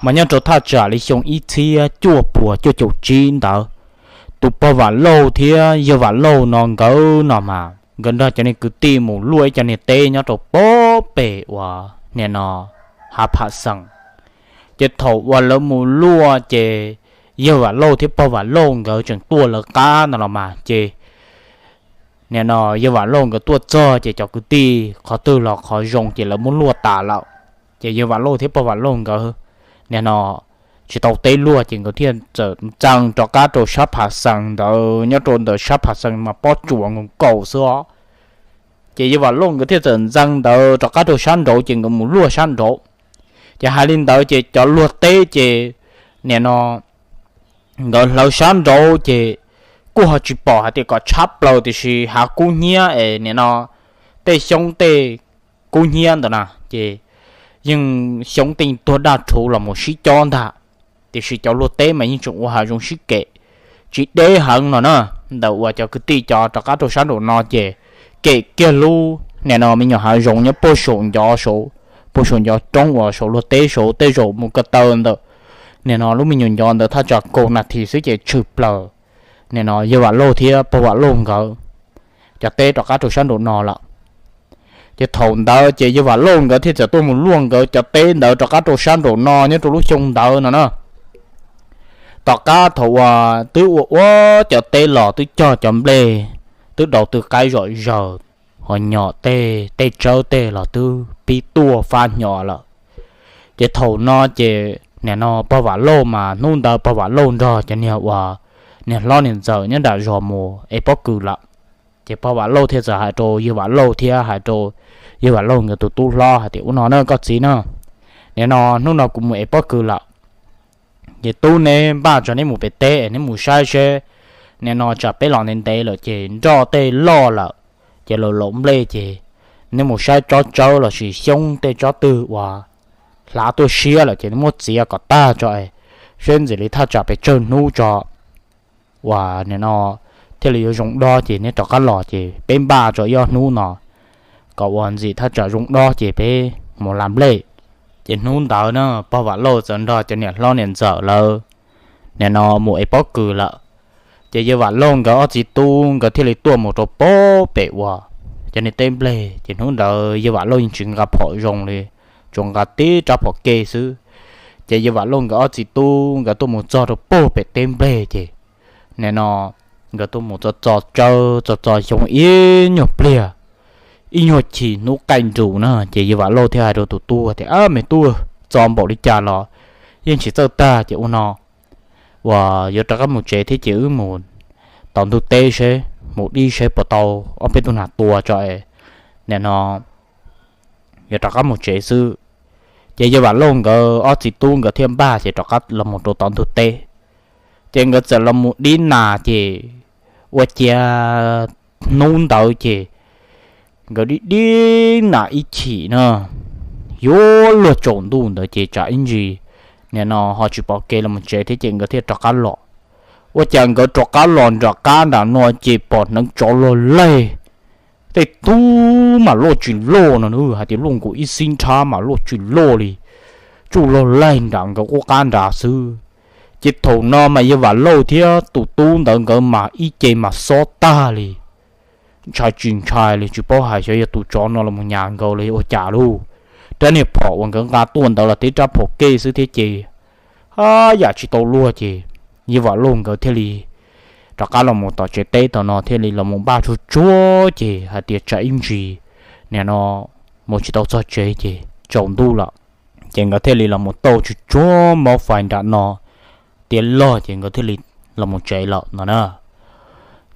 Mas nyob rau thaj tsam li xyoo ib txhiab cuaj puas cuaj caum tsib ntawd, tus pog Vam Lauj thiab yawg Vam Lauj no nkawd no mas nkawd nrog cov niag kwv tij mus luaj ib co niag teb nyob rau pem uas nim no Hav Pham Xees. Ces thaum uas lawv mus luaj ces yawg Vam Lauj thiab pog Vam Lauj nkawd tseem tuaj lawv qab no los mas ces nim no yawg Vam Lauj nkawd tuaj txog ces cov kwv tij qhov twg los qhov zoo ces lawv muab luaj tas lawm. Ces yawg Vam Lauj thiab pog Vam Lauj nkawd nim no tsis tau teb luaj ces nkawd thiaj txawm ntxees rov qab rau sab Pham Xees ntawd. Nyob rau ntawm sab Pham Xees mas pob tsuas nkaus nkaus xwb os. Ces yawg Vam Lauj nkawd thiaj txawm ntxees ntawd rov qab rau sab nraud ces nkawd mus luaj sab nraud. Ces hais li ntawd ces cov luag teb ces nim no nkawd hlawv sab nraud ces kuj ho tsis pom hais tias kom tshab plaws tiam sis hav kub hnyiab es nim no tej xyoob tej kub hnyiab ntawd na ces yeej xyoob tej tuag daj rhuv los mus sib cob ntag. Tiam sis cov luag teb mas yeej tseem ua hav zoov sib kem tsis deb heev no na. Ntawm uas cov kwv tij cov rov qab rau sab nraum no ces kem kiag lub nim no me nyuam hav zoov nyob puag saum ncov saud, puag saum ncov roob uas saum luag teb saud tej zaum mus ko taw ntawm nim no lub me nyuam ncov ntawd thaj tsam kaum nas this xwb ces tshwm plaws nim no yawg Vam Lauj thiab pog Vam Lauj nkawd cov teb rov qab rau sab nraum no lawm. Ces thaum ntawd ces yawg Vam Lauj nkawd thiaj txawm tuaj mus luaj nkawd cov teb ntawd rov qab rau sab nraum no nyob rau lub xyoo ntawd no na. Tom qab thaum uas twb ua ua cov teb los twb cog cov nplej, twb daus tw qaib zom zaws, ho nyom tej tej tsawb tej los twb pib tuaj fab hnyo lawm. Ces thaum no ces nim no pog Vam Lauj mas hnub ntawd pog Vam Lauj nrog cov niag uas niag hlob niag ntxawm nyob nram zos mus ev pob kws lawm. Ces pog Vam Lauj thiaj txawm hais rau yawg Vam Lauj thiab hais rau yawg Vam Lauj nkawd tus tub hlob hais tias, Ua no na koj txiv na, nim no hnub no kuv mus ev pob kws lawm. Ces tub neb npaj tso neb mus pem teb es neb mus saib seb, nim no tsam peb los ntev ntev lawm ces nroj tej loj lawm, ces laus laus nplej ces neb mus saib tsob tsawb lossis xyoob tej tsob twg uas hlav tuaj siab lawm ces neb muab txiav kom tag tso es seb ntxim li thaj tsam pes tsawg hnub tso uas nim no thiaj li yuav zoo dob ces neb rov qab los ces peb npaj tso ib ob hnub no kom uas ntxim thaj tsam zoo dob ces peb mus la nplej. Ces hnub ntawd na pog Vam Lauj txawm nrog cov niam hlob niam ntxawm lawv nim no mus ev pob kws lawm. Ces yawg Vam Lauj nkawd ob txiv tub nkawd thiaj li tuaj mus rau pem uas cov niag teb nplej. Ces hnub ntawd yawg Vam Lauj yeej tsis nqa phom zoo li, tsuas nqa tib rab phom ke xwb. Ces yawg Vam Lauj nkawd ob txiv tub nkawd tuaj mus txog rau pem teb nplej ces nim no nkawd tuaj mus txo txo tsawb txo txo xyoob ib nyuag pliag, ib nyuag chim hnub qaij nrus na ces yawg Vam Lauj thiaj hais rau tus tub tias, Ab me tub, txo npaum li cas los yeej tsis txawj tag ces ua no, uas yuav rov qab mus tsev thiab ces wb mus tom ntug teb seb, mus dib seb puas tau ob peb tug nas tua tso es nim no yuav rov qab mus tsev xwb. Ces yawg Vam Lauj nkawd ob txiv tub nkawd thiaj npaj ces rov qab los mus rau tom ntug teb. Ces nkawd txawm los mus dib nas ces ua ciav hnub ntawd ces nkawd dib dib nas ib chim na, yuav luag tsaus ntuj ntawd ces tsam ib ntsis nim no ho tsis pom kev los mus tsev thiab ces nkawd thiaj rov qab los. Ua cas nkawd rov qab los nram qab nram no ces pom hneev tsov loj laig, tej tug mas loj tsis loj no, hais tias luaj nkaus ib xib nrhab mas loj tsis loj li, tsuj loj laig nram nkawd qub qab nrad xwb. Ces thaum no mas yawg Vam Lauj thiab tus tub ntawd nkawd mas ib ce mas xob tag li, ntshai tsis ntshai li tsis paub hais xyov yog tus tsov no los mus nyas nkawd los yog ua cas lauj. Rab niag phom uas nkawd nqa tuaj ntawd los tib rab phom ke xwb thiab ces haj yam tsis tau luag ces yawg Vam Lauj nkawd thiaj li rov qab los mus tom tsev teb tom no thiaj li los mus npaj tsuag tsuag ces hais tias tsam ib ntsis nim no mus tsis tau txog tsev ces tsaus ntuj lawm. Ces nkawd thiaj li los mus tauj tsuag tsuag mob fais nram no tiav log ces nkawd thiaj li los mus tsev lawm no na.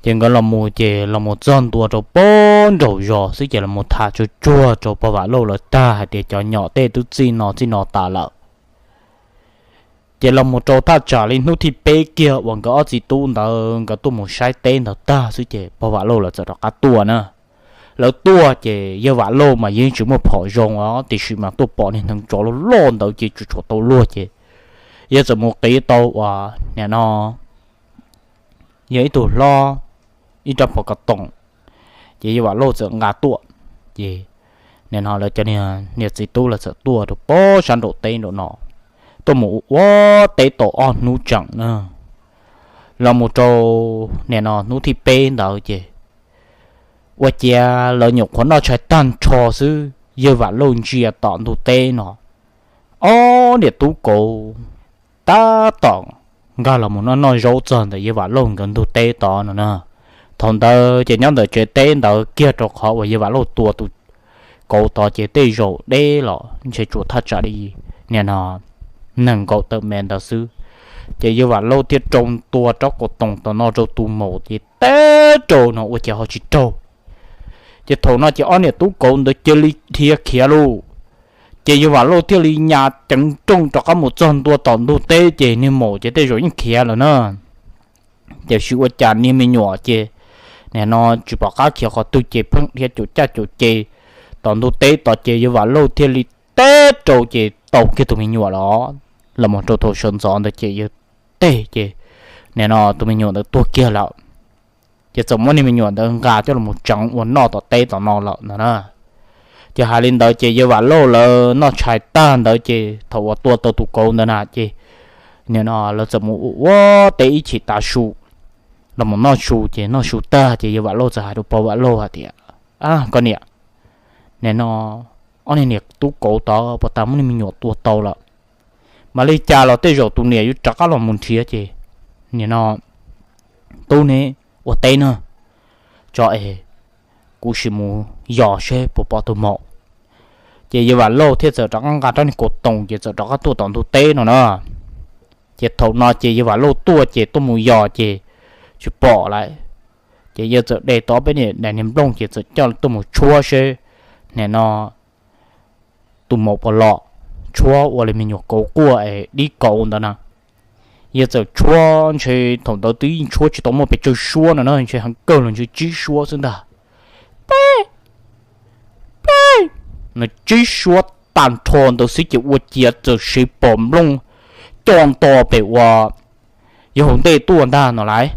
Ces nkawd los mus ces los mus txog ntua rau pem nraum zos xwb ces los mus tham tsuag tsuag rau pog Vam Lauj lawv tag hais tias cov nyom tej twb txij no txij no tas lawm. Ces los mus rau thaj tsam li hnub thib peb kiag uas nkawd ob txiv tub ntawd nkawd tuaj mus saib teb ntawd tag xwb ces pog Vam Lauj lawv txawm rov qab tuaj na. Lawv tuaj ces yawg Vam Lauj mas yeej tsis muaj phom zoo os tiam sis mas tuaj pom niag hneev tsov loj loj ntawd ces tsuas tshuav tau luag ces yawg txawm mus qiv tau uas nim no yog ib tug hlob ib rab phom ko toom, ces yawg Vam Lauj txawm nqa tuaj. Ces nim no lawv cov niag niam txiv tub lawv txawm tuaj rau pem sab nraum teb nraum no, tuaj mus ua teb tau ob hnub tseem na, los mus rau nim no hnub thib peb ntawd ces ua ciav lawv nyuam qhuav noj tshais tag nrho xwb, yawg Vam Lauj ntsia tom ntug teb no, ob niam tub kauv tab tom nkag los mus noj noj zaub txog ntawm yawg Vam Lauj nkawd ntug teb tod no na. Thaum ntawd ces nyob ntawm tsev teb ntawd kiag rau qhov uas yawg Vam Lauj tua tus kauv tod ces tej zaum deb los ntshe tsuas thaj tsam li nim no nees nkaum tawm mev ntawd xwb. Ces yawg Vam Lauj thiaj rau ntua rab qau toos tom no rau tus maum ces teb rau no ua ciav ho tsis raug. Ces thaum no ces ob niam tub kauv ntawd cia li dhia khiav lauj. Ces yawg Vam Lauj thiaj li nyas ceev nrooj rov qab mus txog ntua tom ntug teb ces niag maum ces tej zaum yeej khiav lawm na. Tiam sis ua cas niag me nyuam ces nim no tsis pom qab khiav qhov twg ces pheej dhia caum caj caum ces tom ntug teb tod ces yawg Vam Lauj thiaj li teb rau ces tau kiag tus me nyuam los, los mus rau thaum sawv ntxov ntawd ces yawg teb ces nim no tus me nyuam ntawd tuag kiag lawm. Ces txawm muab niag me nyuam ntawd nqa coj los tseev ua noj tom teb tom no lawm no na. Ces hais li ntawd ces yawg Vam Lauj lawv noj tshais tag ntawd ces thaum uas tua tau tus kauv ntawd na ces nim no lawv txawm mus ua teb ib chim tav su, los mus noj su ces noj su tag ces yawg Vam Lauj txawm hais rau pog Vam Lauj hais tias, Koj niam, nim no ob niag niam tub kauv tod puas tas muab niag me nyuam tua tau lawm? Mam li cas los tej zaum tus niam yuav rov qab los mus nrhiav ces nim no tub neb ua teb na, tso es kuv sim mus yos seb puas pom tus maum. Ces yawg Vam Lauj thiaj txawm rov qab nqa rab niag qau toos ces txawm rov qab tuaj tom ntug teb no na. Ces thaum no ces yawg Vam Lauj tuaj ces tuaj mus yos ces tsis pom lawm. Ces yawg txawm de tau ob peb niag daim niag nplooj ces txawm coj tuaj mus tshuab seb nim no tus maum puas los, tshuab ua li me nyuam kauv quaj es dib kauv ntawd na. Yawg txawm tshuab ntshe thaum ntawd twb yeej tshuab tsis tau muaj pes tsawg suab no na, ntshe heev kawg los ntshe tsib suab xwb ntag. Peb, peb, no tsib suab tag nrho ntawd xwb ces ua ciav txawm siv pom nplooj co nto pem uas yog hauv ntej tuaj ntag no lauj.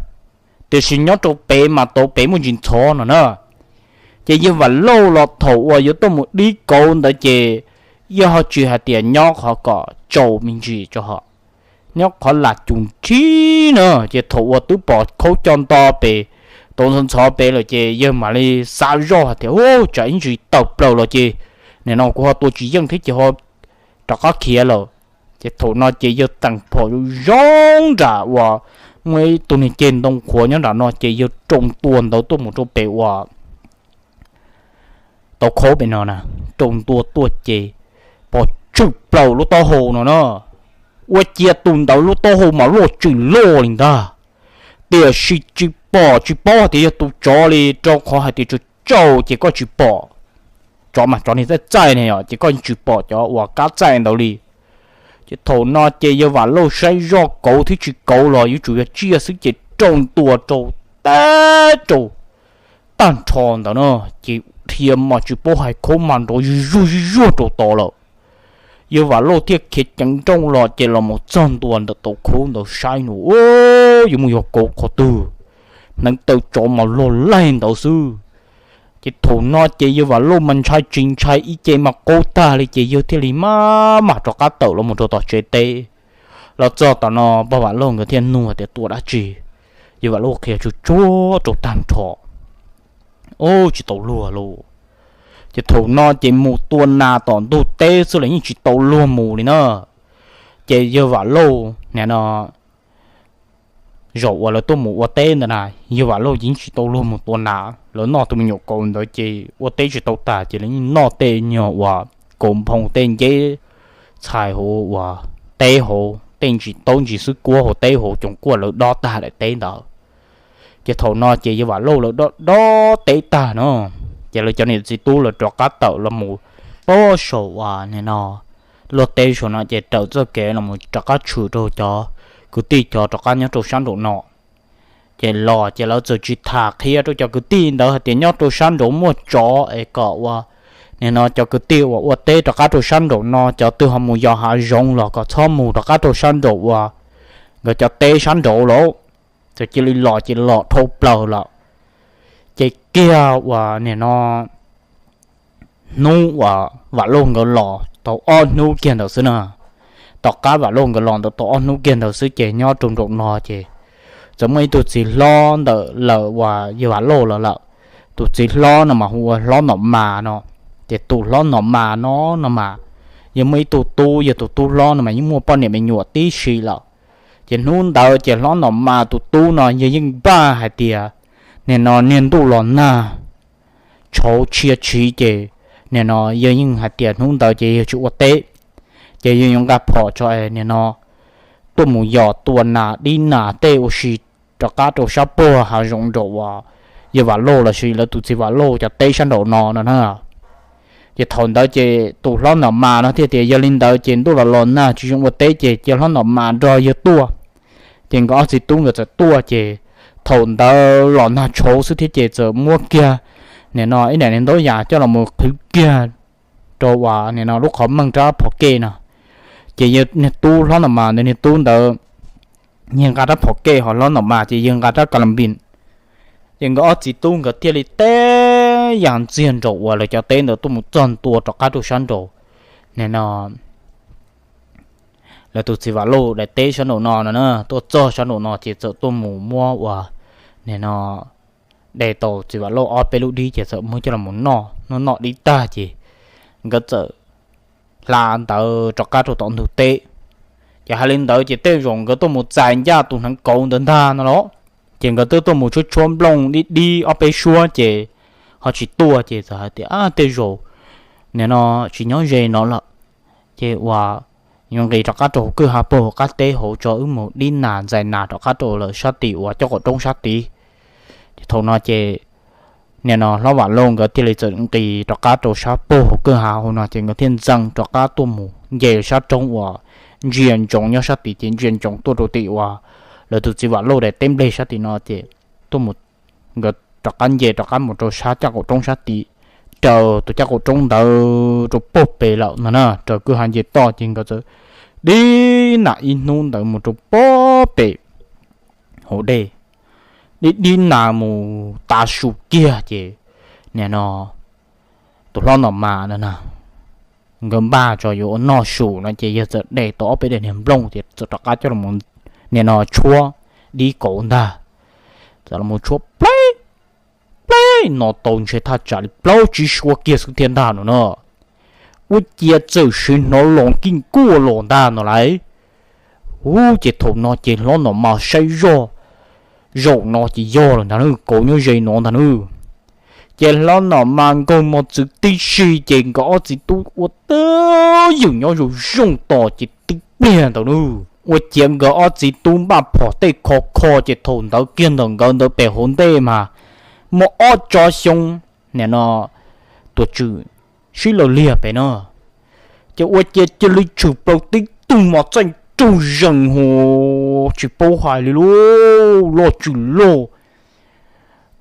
Tiam sis nyob rau pem mas tau pem muaj ntsis ntxhov no na. Ces yawg Vam Lauj los thaum uas yuav tuaj mus dib kauv ntawd ces yawg ho tsis hais tias nyob qhov kom tsaus me ntsis tso hos, nyob qhov lam cum nrhib na. Ces thaum uas twb pom khaub co nto pem, tau ntxhov ntxhov pem lawm ces yawg mam li xav zoj hais tias, Ub, tsam ib ntsis tawm plaws los ces nim no kuv ho tua tsis yeej thiab ces ho rov qab khiav lawm. Ces thaum no ces yawg teem phom zoo zoo nram uas muaj ib tug niag ceg ntoo qhuav nyob nram no ces yawg rau ntua ntawd tuaj mus rau pem uas tau khaub pem no na, rau ntua tuaj ces pom tsawg plaws lub taub hau no na. Ua ciav tus ntawd lub taub hau mas loj tsis loj li ntag, tiam sis tsis pom, tsis paub hais tias yog tus tsov li, rau qhov hais tias tsaus tsaus ces koj tsis pom. Tsov mas tsov niag txaij txaij ne yom, ces koj tsis pom cov uas kab txaij ntawd li. Ces thaum no ces yawg Vam Lauj saib zoj kauv thiab tsis kauv los yuav tsum yog tsiaj xwb ces rau ntua rau, teb rau tag nrho ntawd no, ces dhia mas tsis paub hais khaub mas nrov zuj zuag zuj zuag rau tod lawm. Yawg Vam Lauj thiaj khiav ceev nrooj los ces los mus txog ntua ntawm tau khaub ntawd saib no, yuav mus yog kauv qhov twg, hneev taw tsov mas log laig ntawd xwb. Ces thaum no ces yawg Vam Lauj mas ntshai tsis ntshai ib ce mas qaug tag li ces yawg thiaj li maj mam rov qab tawm los mus rau tom tsev teb. Los txog tom no pog Vam Lauj nkawd thiaj nug tias tua dab tsi. Yawg Vam Lauj qhia tsuag tsuag rau tag nrho, Ub, tsis tau luag lauj. Ces thaum no ces mus tua nas tom ntug teb xwb los yeej tsis tau luag mus li na. Ces yawg Vam Lauj nim no zaum uas lawv tuaj mus ua teb ntawd na, yawg Vam Lauj yeej tsis tau luag mus tua nas, lawv noj tus me nyuam kauv ntawd ces ua teb tsis tau tag ces lawv yeej noj tej nyuag uas kaus nphoo tej nceb txhais hauv uas teb hauv tej ntsis taub ntsis xwb kuab hauv teb hauv coos kuaj lawv dob tag daim teb ntawd. Ces thaum no ces yawg Vam Lauj lawv dob dob teb tag no, ces lawv cov niam txiv tub lawv rov qab tawm los mus pab saum uas nim no luaj teb saum no ces raws txoj kev los mus rov qab tshwm rau cov kwv tij cov rov qab nyob rau sab nraum no. Ces los ces lawv txawm tsis tham qhia rau cov kwv tij ntawd hais tias nyob rau sab nraud muaj tsov es kom ua nim no cov kwv tij uas ua teb rov qab rau sab nraum no cov twg ho mus yos hav zoov los kom txhob mus rov qab rau sab nraum uas nkawd cov teb sab nraud lauj. Txawm cia li los ces los dhau plaws lawm. Ces kiag uas nim no hnub uas Vam Lauj nkawd los tau ob hnub kiag ntawd xwb na, Tom qab Vam Lauj nkawd los ntawd tau ob hnub kiag ntawd xwb ces nyob rau nraum no ces txawm muaj ib tug txiv hlob ntawm lawm uas yawg Vam Lauj los lawm. Tus txiv hlob no mas hu ua hlob Nom Mas no. Ces tus hlob Nom Mas no no mas yog muaj ib tug tub, yog tus tub hlob no mas yeej muaj poj niam me nyuam tib si lawm. Ces hnub ntawd ces hlob Nom Mas tus tub no yog yeej npaj hais tias nim no niag ntuj los nag tshauv tshia tshiv ces nim no yog yeej hais tias hnub ntawd ces yog tsis ua teb, ces yog yuav nqa phom tso nim no tuaj mus yos tua nas dib nas tej ua si rov qab rau sab puag hav zoov nraum uas yawg Vam Lauj lossis lawv tus txiv Vam Lauj cov teb sab nraum no no na. Ces thaum ntawd ces tus hlob Nom Mas no thiaj tias yog li ntawd ces ntuj los los nag tsis zoo ua teb ces cia hlob Nom Mas nrog yawg tuaj. Ces nkawd ob txiv tub nkawd txawm tuaj ces thaum ntawd los nag tshauv xwb thiab ces txawm muab kiag nim no ib daim niag ntaub yas coj los mus qhwv kiag rau uas nim no lub qhov meej rab phom kej no. Ces yawg niag tub hlob Nom Mas ntawd niag tub ntawd yawg nqa rab phom kej, ho hlob Nom Mas ces yawg nqa rab ka la npis. Ces nkawd ob txiv tub nkawd thiaj li teb yas ntxiag nraum uas lawv cov teb ntawd tuaj mus txog ntua rov qab rau sab nraum nim no lawv tus txiv Vam Lauj daim teb sab nraum no no na. Tuaj txog sab nraum no ces txawm tuaj mus muab uas nim no de tau txiv Vam Lauj ob peb lub dib ces txawm muab coj los noj, noj noj dib tag ces nkawd txawm hla ntawd rov qab rau tom ntug teb. Ces hais li ntawd ces tej zaum nkawd tuaj mus txais ncaj tus hneev kauv ntawd ntag no los, ces nkawd twb tuaj mus tshuab tshuab nplooj dib dib ob peb suab ces ho tsis tuaj ces txawm hais tias tej zaum nim no tsis nyob ze no lawm, ces uas yuav nqis rov qab rau hauv kwj ha puag hauv qab teb hauv tso wb mus dib nas ntxais nas rov qab rau lawm sab tid uas coj qaum roob sab tid. Ces thaum no ces nim no hlob Vam Lauj nkawd thiaj li txawm nqis rov qab rau sab puag hauv kwj ha hauv no ces nkawd thiaj ntxees rov qab tuaj mus nce sab roob uas ntsia ntsoov nyob sab tid ces ntsia ntsoov tuaj rau tim uas lawv tus txiv Vam Lauj daim teb nplej sab tim no ces tuaj mus nkawd rov qab nce rov qab mus rau sab caj qaum roob sab tid, raws tus caj qaum roob ntawd rau puag pem lawm no na, raws kwj ha nce toj ces nkawd txawm dib nas ib hnub ntawd mus rau puag pem hauv dej, dib dib nas mus tav su kiag ces nim no tus hlob Nom Mas no na nkawd npaj tso yuav ua noj su no ces yawg txawm de tau ob peb daim niag nplooj ces txawm rov qab coj los nim no tshuab dib kauv ntag. Txawm los tshuab pleb pleb no tau ntshe thaj tsam li plaub tsib suab kiag xwb thiab ntag no na. Ua ciav txawm siv hnov los kij kuaj los ntag no lauj. Ub, ces thaum no ces hlob Nom Mas saib zoj, zaum no ces yog lawm ntag na, kauv nyob ze no ntag na. Ces hlob Nom Mas nkaug mos txwv tib si ces nkawd ob txiv tub ua twj ywm nyob zoo zoo tos ces tib pliag ntawd na, ua ciav nkawd ob txiv tub npaj phom tej khov kho ces thaum ntawd kiag ntawm nkawd ntawd pem hauv ntej mas muaj ob tsob xyoob nim no tuam tswm sib law liag pem no. Ces ua ciav cia li tshwm plaws tib tug mos txaij nraug zees hos tsis paub hais li lub loj tswm loj,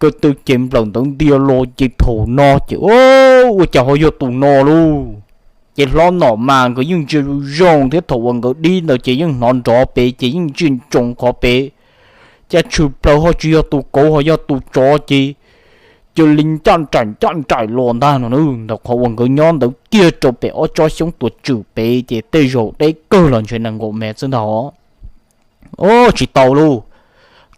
ko tw ces nplawm ntawd ntiag los ces thaum no ces ua cas ho yog tus no lauj. Ces hlob Nom Mas nkawd yeej ntsia zoo zoo thiab thaum uas nkawd dib ntawd ces yeej hnov nrov pem ces yeej ntsia ntsoov qhov pem, cas tshwm plaws ho tsis yog tus kauv ho yog tus tsov ces cia li ncaj nraim ncaj nraim los ntag no na. Ntawm qhov uas nkawd nyob ntawd kiag rau pem ob tsob xyoob tuam tswm pem ces tej zaum deb kawg los ntshe nees nkaum mev xwb ntag os. Ub, tsis tau lauj,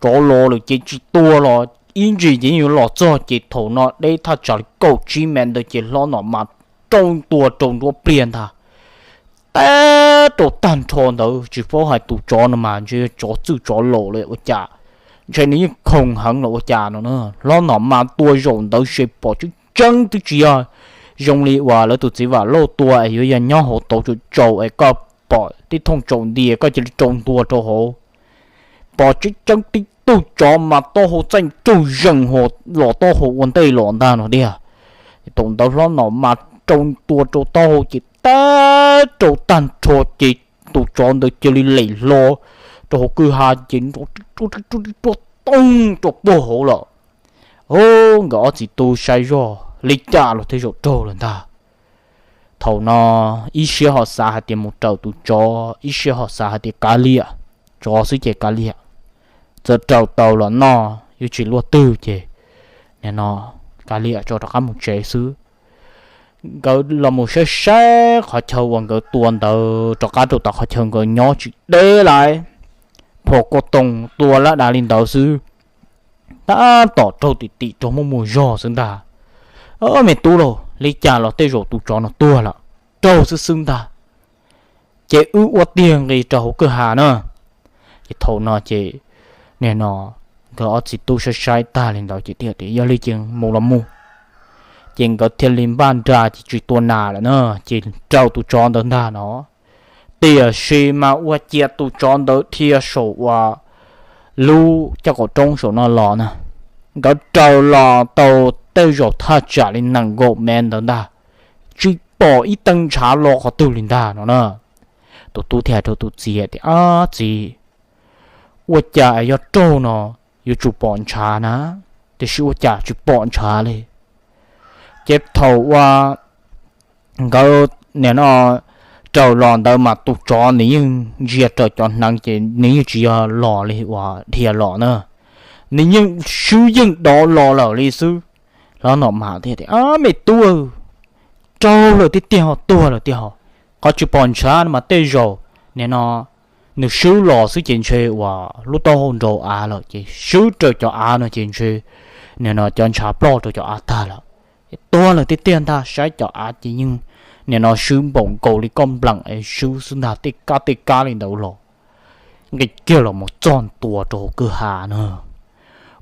tsov los lawm ces tsis tua los ib ntsis ces yeej yuav los txog ces thaum no deb thaj tsam li kaum tsib mev ntawd ces hlob Nom Mas rau ntua rau nruab pliag ntag. Teb rau tag nrho ntawd tsis paub hais tus tsov no mas ntshe yog tsov txwj tsov laus lawm ua cas, ntshe nws yeej khoom heev los ua cas no na. Hlob Nom Mas tua zaum ntawd ces pom tseeb tseeb twb tsis yog zoo li uas lawv tus txiv Vam Lauj tua es yuav yog nyob hauv tauv tsaus tsaus es koj pom tib thooj tsaus nti koj cia li rau ntua rau hauv. Pom tseeb tseeb tib tug tsov mas taub hau txaij nraug zees hos los taub hau ua ntej los ntag no tiag. Thaum ntawd hlob Nom Mas rau ntua rau taub hau ces teb rau tag nrho ces tus tsov ntawd cia li lem hlo rau hauv kwj ha ces nrov rib ruaj rib ruaj toog rau puag hauv lawm. Ub, nkawd ob txiv tub saib zoj li cas los thiaj zaum raug lawm ntag. Thaum no ib siab ho xav hais tias mus raws tus tsov, ib siab ho xav hais tias kav liam, tsov xwb ces kav liam, txawm raws tau los noj yuav tsis luaj twg ces nim no kav liam tso rov qab mus tsev xwb. Nkawd los mus saib saib qhov chaw uas nkawd tua ntawd rov qab rau tom qhov chaw nkawd nyob tsis deb lawm, phom kua toos tua lab dav li ntawd xwb, tab tom raug tim tim raug muaj muaj zog xwb ntag. Me tub lauj, li cas los tej zaum tus tsov no tuag lawm, raug xwb xwb ntag. Ces wb ua tiag nqis rau hauv kwj ha na. Ces thaum no ces nim no nkawd ob txiv tub saib saib tag li ntawd ces thiaj tias yog li ces mus los mus. Ces nkawd thiaj li npaj nra ces tsis tua nas lawm na, ces raws tus tsov ntawd ntag no. Tiam sis mas ua ciav tus tsov ntawd dhia saum uas lub caj qaum roob saum no los na, nkawd raws los tau tej zaum thaj tsam li nees nkaum mev ntawd ntag, tsis pom ib tee ntshav los qhov twg li ntag no na. Tus tub thiaj hais rau tus txiv tias, Ab txiv, ua cas yog raug no yuav tsum pom ntshav na, tiam sis ua cas tsis pom ntshav li? Ces thaum uas nkawd nim no raws los ntawd mas tus tsov nws yeej ntsia raws cov hneev ces nws yeej tsis yog los li uas dhia los na, nws yeej swb yeej dov los lawm li xwb. Hlob Nom Mas thiaj tias, Ab me tub, raug lawm tiag tiag ho, tuag lawm tiag ho. Qhov tsis pom ntshav no mas tej zaum nim no nws swb los xwb ces ntshe uas lub taub hau nraus av lawm ces swb raws cov av no ces ntshe nim no cov ntshav ploj rau cov av tag lawm. Tuag lawm tiag tiag ntag, saib cov av ces yeej nim no swb npaum nkaus li koj npleem es swb xwb ntag, tej kab tej kab li ntawd los. Nqis kiag los mus txog ntua rau hauv kwj ha na.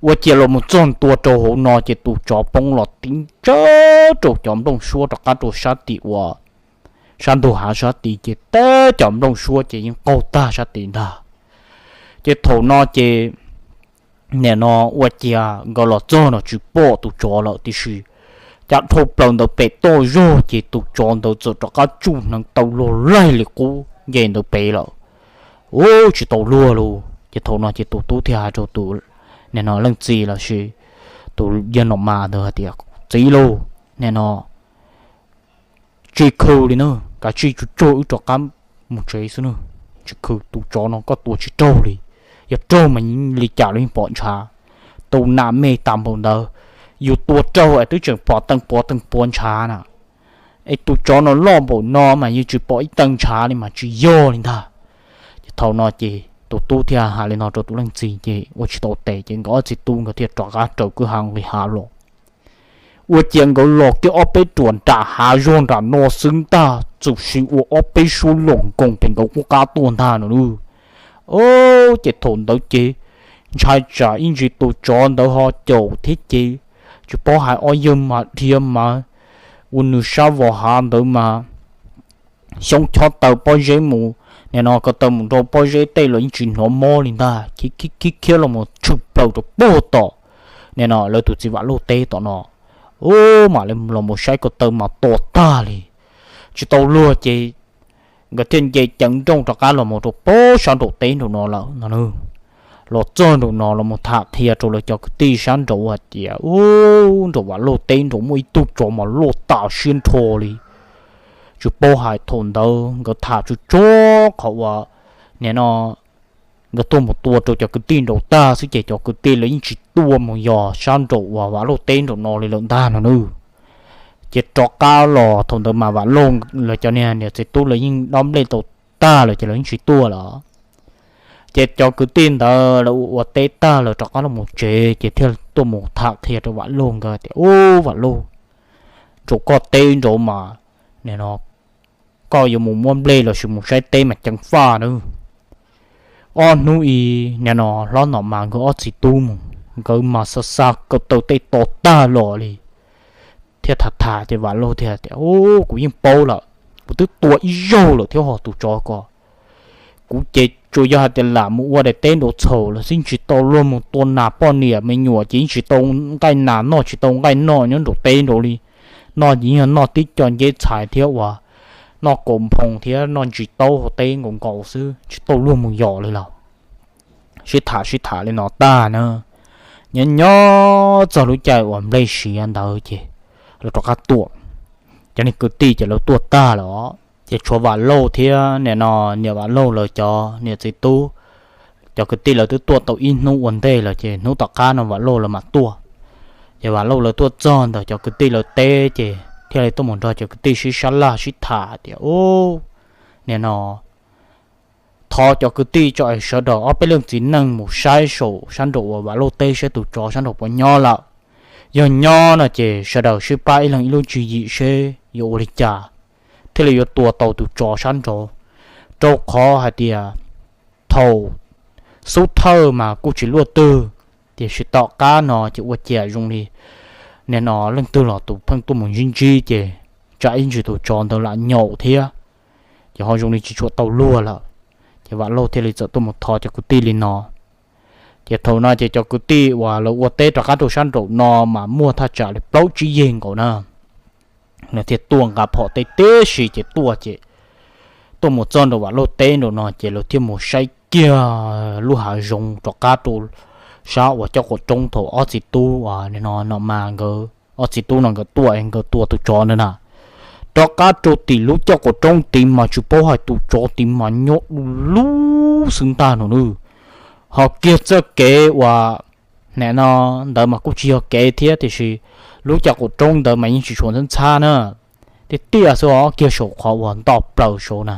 Ua ciav los mus txog ntua rau hauv no ces tus tsov poob los tib ntsawj rau cov nplooj suab rov qab rau sab tim uas sab ntug hav sab tid ces teb cov nplooj suab ces yeej qaug tag sab tid ntag. Ces thaum no ces nim no ua ciav nkawd los txog no tsis pom tus tsov lawm tiam sis cas dhau plaws ntawd pem toj zog ces tus tsov ntawd txawm rov qab tsuj hneev taw luag laig li qub nce ntawd pem lawm. Ub, tsis tau luag lauj. Ces thaum no ces tus tub thiaj hais rau tus nim no leej txiv los sis tus yawg Nom Mas ntawd hais tias, Txiv lauj, nim no tsis khw li na, kav tsij tsuag tsuag wb rov qab mus tsev xwb na. Tsis khw, tus tsov no koj tua tsis raug li. Yog raug mas li cas los yeej pom ntshav. Tus nas me tas npaum ntawd, yus tua raug es twb tseem pom teej puav teej puav ntshav na. Es tus tsov no loj npaum no mas yeej tsis pom ib teej ntshav li mas tsis yog li ntag. Ces thaum no ces tus tub thiaj hais li no rau tus leej txiv ces ua tsis tau tes ces nkawd ob txiv tub nkawd thiaj rov qab raws kwj ha nqis hav los. Ua ciav nkawd los kiag ob peb ruam nram hav zog nram no xwb ntag, txawm sim ua ob peb suab los nkoos pem nkawd qub qab tuaj ntag no lauj. Ces thaum ntawd ces ntshai tsam ib ntsis tus tsov ntawd ho caum thiab ces tsis paub hais ob yawg mas dhia mas ua nws sab vos hav ntawd mas xyoob chob taw pob zeb mus, nim no ko taw mus rau pob zeb tej los yeej tsis hnov mob li ntag, khiav khiav los mus tshwm plaws rau puag tom nim no lawv tus txiv Vam Lauj teb tom no. Ub, mam li los mus saib ko taw mas to tag li, tsis tau luag ces nkawd thiaj nce ceev nrooj rov qab los mus rau puag sab nraum teb nraum no lawm no. Los txog nraum no los mus tham qhia rau lawv cov kwv tij sab nraud hais tias, Ub, nraum Vam Lauj teb nraud muaj ib tug tsov mas loj tas siab nrho li. Tsis paub hais thaum ntawd nkawd tham tsuag tsuag qhov uas nim no nkawd tuaj mus tua rau cov kwv tij nraud tag xwb ces cov kwv tij lawv yeej tsis tuaj mus yos sab nraum uas Vam Lauj teb nraum no li lawm ntag no nawb. Ces rov qab los thaum ntawd mas Vam Lauj lawv cov niag niam txiv tub lawv yeej dob nplej tau tag lawm ces lawv yeej tsis tuaj lawm. Ces cov kwv tij ntawd lawv ua ua teb tag lawm rov qab los mus tsev ces thiaj tuaj mus tham qhia rau Vam Lauj nkawd tias, Ub, Vam Lauj, nraum koj teb nraud mas nim no koj yuav mus muab nplej los sis mus saib teb mas ceev faj nawb. Ob hnub ib nim no hlob Nom Mas nkawd ob txiv tub mus, nkawd mas xa xa ko taw tej to tag los li. Thiaj tham tham ces Vam Lauj thiaj tias, Ub, kuv yeej paub lawm, kuv twb tua ib zaug lawm thiab ho tus tsov ko. Kuv ces tsuas yog hais tias lam mus ua daim teb nraud txhaum los xij, tsis tau luag mus tua nas poj niam me nyuam ces yeej tsis tau nqaij nas noj, tsis tau nqaij noj nyob nraum teb nraud li. Noj ces yeej yog noj tib co nceb txhais thiab uas noj kaus nphoo thiab noj ntsis taub hau teb nkaus nkaus xwb, tsis tau luag mus yos li los. Sib tham sib tham li no tag na, nyob nyob txog lub caij uas nplej siav ntawd ces lawv rov qab tuaj. Cov niag kwv tij ces lawv tuaj tag lawm os, ces tshuav Vam Lauj thiab nim no niam Vam Lauj lawv cov niam txiv tub. Cov kwv tij lawv twb tuaj tau ib hnub ua ntej lawm ces hnub tom qab no Vam Lauj lawv mam tuaj. Ces Vam Lauj lawv tuaj txog ntawm cov kwv tij lawv teb ces thiaj li tuaj mus nrog cov kwv tij sib sab laj sib tham tias, Ub, nim no thov cov kwv tij tso es sawv daws ob peb leej txiv neej mus saib saum sab nraum uas Vam Lauj teb seb tus tsov sab nraud puas nyob lawm. Yog nyob no ces sawv daws sib pab ib leeg ib lub tswv yim seb yuav ua li cas thiaj li yuav tua tau tus tsov sab nraud, rau qhov hais tias thaum xub thawj mas kuj tsis luaj twg, tiam sis tom qab no ces ua cas zoo li nim no leej twg los tus pheej tuaj mus ntsib ntsib ces tsam ib ntsis tus tsov ntawd lam nyaum thiab, ces ho zoo li tsis tshua tau luag lawm. Ces Vam Lauj thiaj li txawm tuaj mus thov cov kwv tij li no. Ces thaum no ces cov kwv tij uas lawv ua teb rov qab rau sab nraum no mas muaj thaj tsam li plaub tsib yig nkaus na, lawv thiaj tuaj nqa phom tej tib si ces tuaj ces tuaj mus txog nraum Vam Lauj teb nraum no ces lawv thiaj mus saib kiag lub hav zoov rov qab rau sab uas caj qaum roob thaum ob txiv tub uas no no mas nkawd ob txiv tub no nkawd tuaj nkawd tua tus tsov ntawd na. Rov qab rau tim lub caj qaum roob tid mas tsis paub hais tus tsov tid mas nyob du lug xwb ntag no nawb. Ho kiag txoj kev uas nim no ntawd mas kuj tsis yog kev thiab tiam sis lub caj qaum roob ntawd mas yeej tsis tshua ntxhab ntxhab na, tiaj tiaj xwb os, kiag saum qhov uas nto plaws saud na.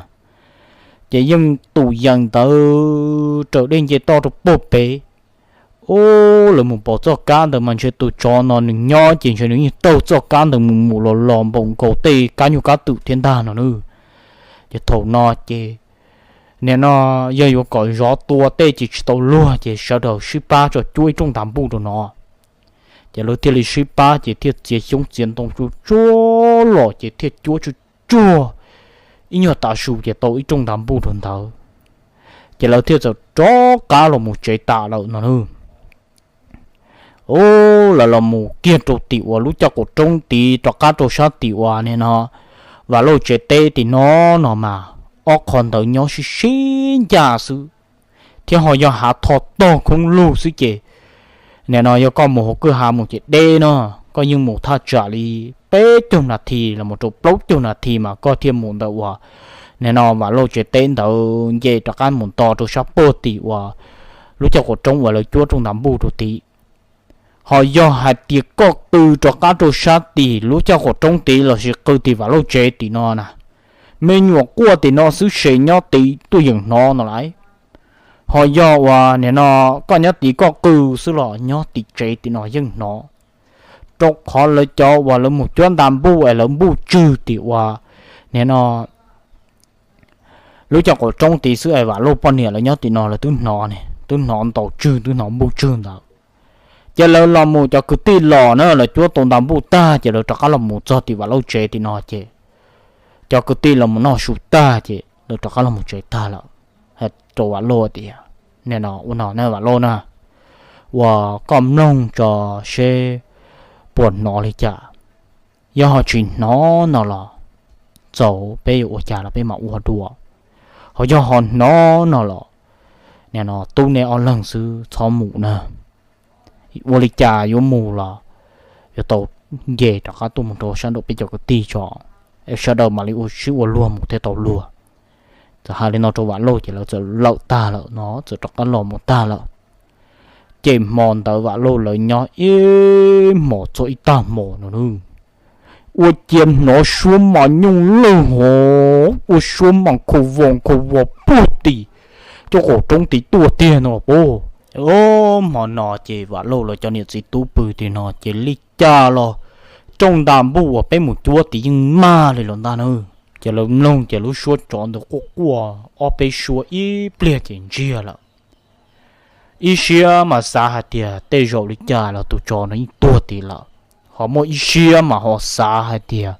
Ces yeej tus yees ntawd raws dej nce toj rau puag pem. Ub, lawv mus pom txoj kab ntawd mas ntshe tus tsov no nws nyob ces ntshe nws yeej taug txoj kab ntawd mus mus los los npaum nkaus tej kab nyuj kab twm thiab ntag no nawb. Ces thaum no ces nim no yog yuav kom zov tua tej ces tsis tau luag ces sawv daws sib pab tso cuab ib rooj ntas npuj rau no. Ces lawv thiaj li sib pab ces thiaj txiav xyoob txiav ntoo tsuag tsuag los ces thiaj cuab tsuag tsuag ib nyuag tav su ces tau ib rooj ntas npuj rau ntawd. Ces lawv thiaj txawm rov qab los mus tsev tas lawm no nawb. Ub, lawv los mus kiag rau tim uas lub caj qaum roob tid rov qab rau sab tim uas nim no Vam Lauj tsev teb tim no no mas ob qho ntawd nyob sib sib ncaj xwb, thiab ho yog hav tho tog khoob lug xwb ces nim no yog koj mus hauv kwj ha mus ces deb no, koj yeej mus thaj tsam li peb caug nas this los mus rau plaub caug nas this mas koj thiaj mus ntawm uas nim no Vam Lauj tsev teb ntawd nce rov qab mus nto rau sab puag tim uas lub caj qaum roob uas lawv cuab rooj ntas npuj rau tid. Ho yog hais tias koj qw rov qab rau sab tim lub caj qaum roob tid lossis qw tim Vam Lauj tsev tim no na, me nyuam quaj tim no xwb se nyob tid tuaj yeem hnov no lawm. Ho yog uas nim no koj nyob tid koj qw xwb los nyob tim tsev tim no yeej hnov, rau qhov lawv cov uas lawv mus cuab ntas npuj es lawv npuj tswg tim uas nim no lub caj qaum roob tid xwb es Vam Lauj poj niam lawv nyob tim no lawv twb hnov ne, twb hnov ntaus tswg twb hnov npuj tswg ntawd. Ces lawv los mus cov kwv tij los na lawv cuab tau ntas npuj tag ces lawv rov qab los mus txog tim Vam Lauj tsev tim no ces cov kwv tij los mus noj su tag ces lawv rov qab los mus tsev tag lawm. Hais rau Vam Lauj tias, nim no ua no na Vam Lauj na, uas koj mloog tso seb puas hnov li cas. Yog ho tsis hnov no los txaus peb yuav ua cas los peb mam ua dua. Ho yog ho hnov no los nim no tub neb ob leeg xwb txhob mus na. Ua li cas yuav mus los yuav tau nce rov qab tuaj mus rau sab nraum peb cov kwv tij tso, es sawv daws mam li ua sib ua luag mus thiaj tau luag. Txawm hais li no rau Vam Lauj ces lawv txawm lawm tag lawm no txawm rov qab los mus tag lawm. Ces hmo ntawd Vam Lauj lawv nyob ib hmos txog ib tag hmo no nawb, ua ciav hnov suab mas nyooj lawj hov, ua suab mas khau vos khau vos puag tim caj qaum roob tid tuaj tiag no puag. Hmo no ces Vam Lauj lawv cov niam txiv tub pw tim no ces li cas los rooj ntas npuj uas peb mus cuab tid yeej mag li los ntag na. Ces lawv mloog ces lub suab tsov ntawd quaj quaj ob peb suab ib pliag ces ntsiag lawm. Ib siab mas xav hais tias tej zaum li cas los tus tsov no yeej tuag tid lawm, ho muaj ib siab mas ho xav hais tias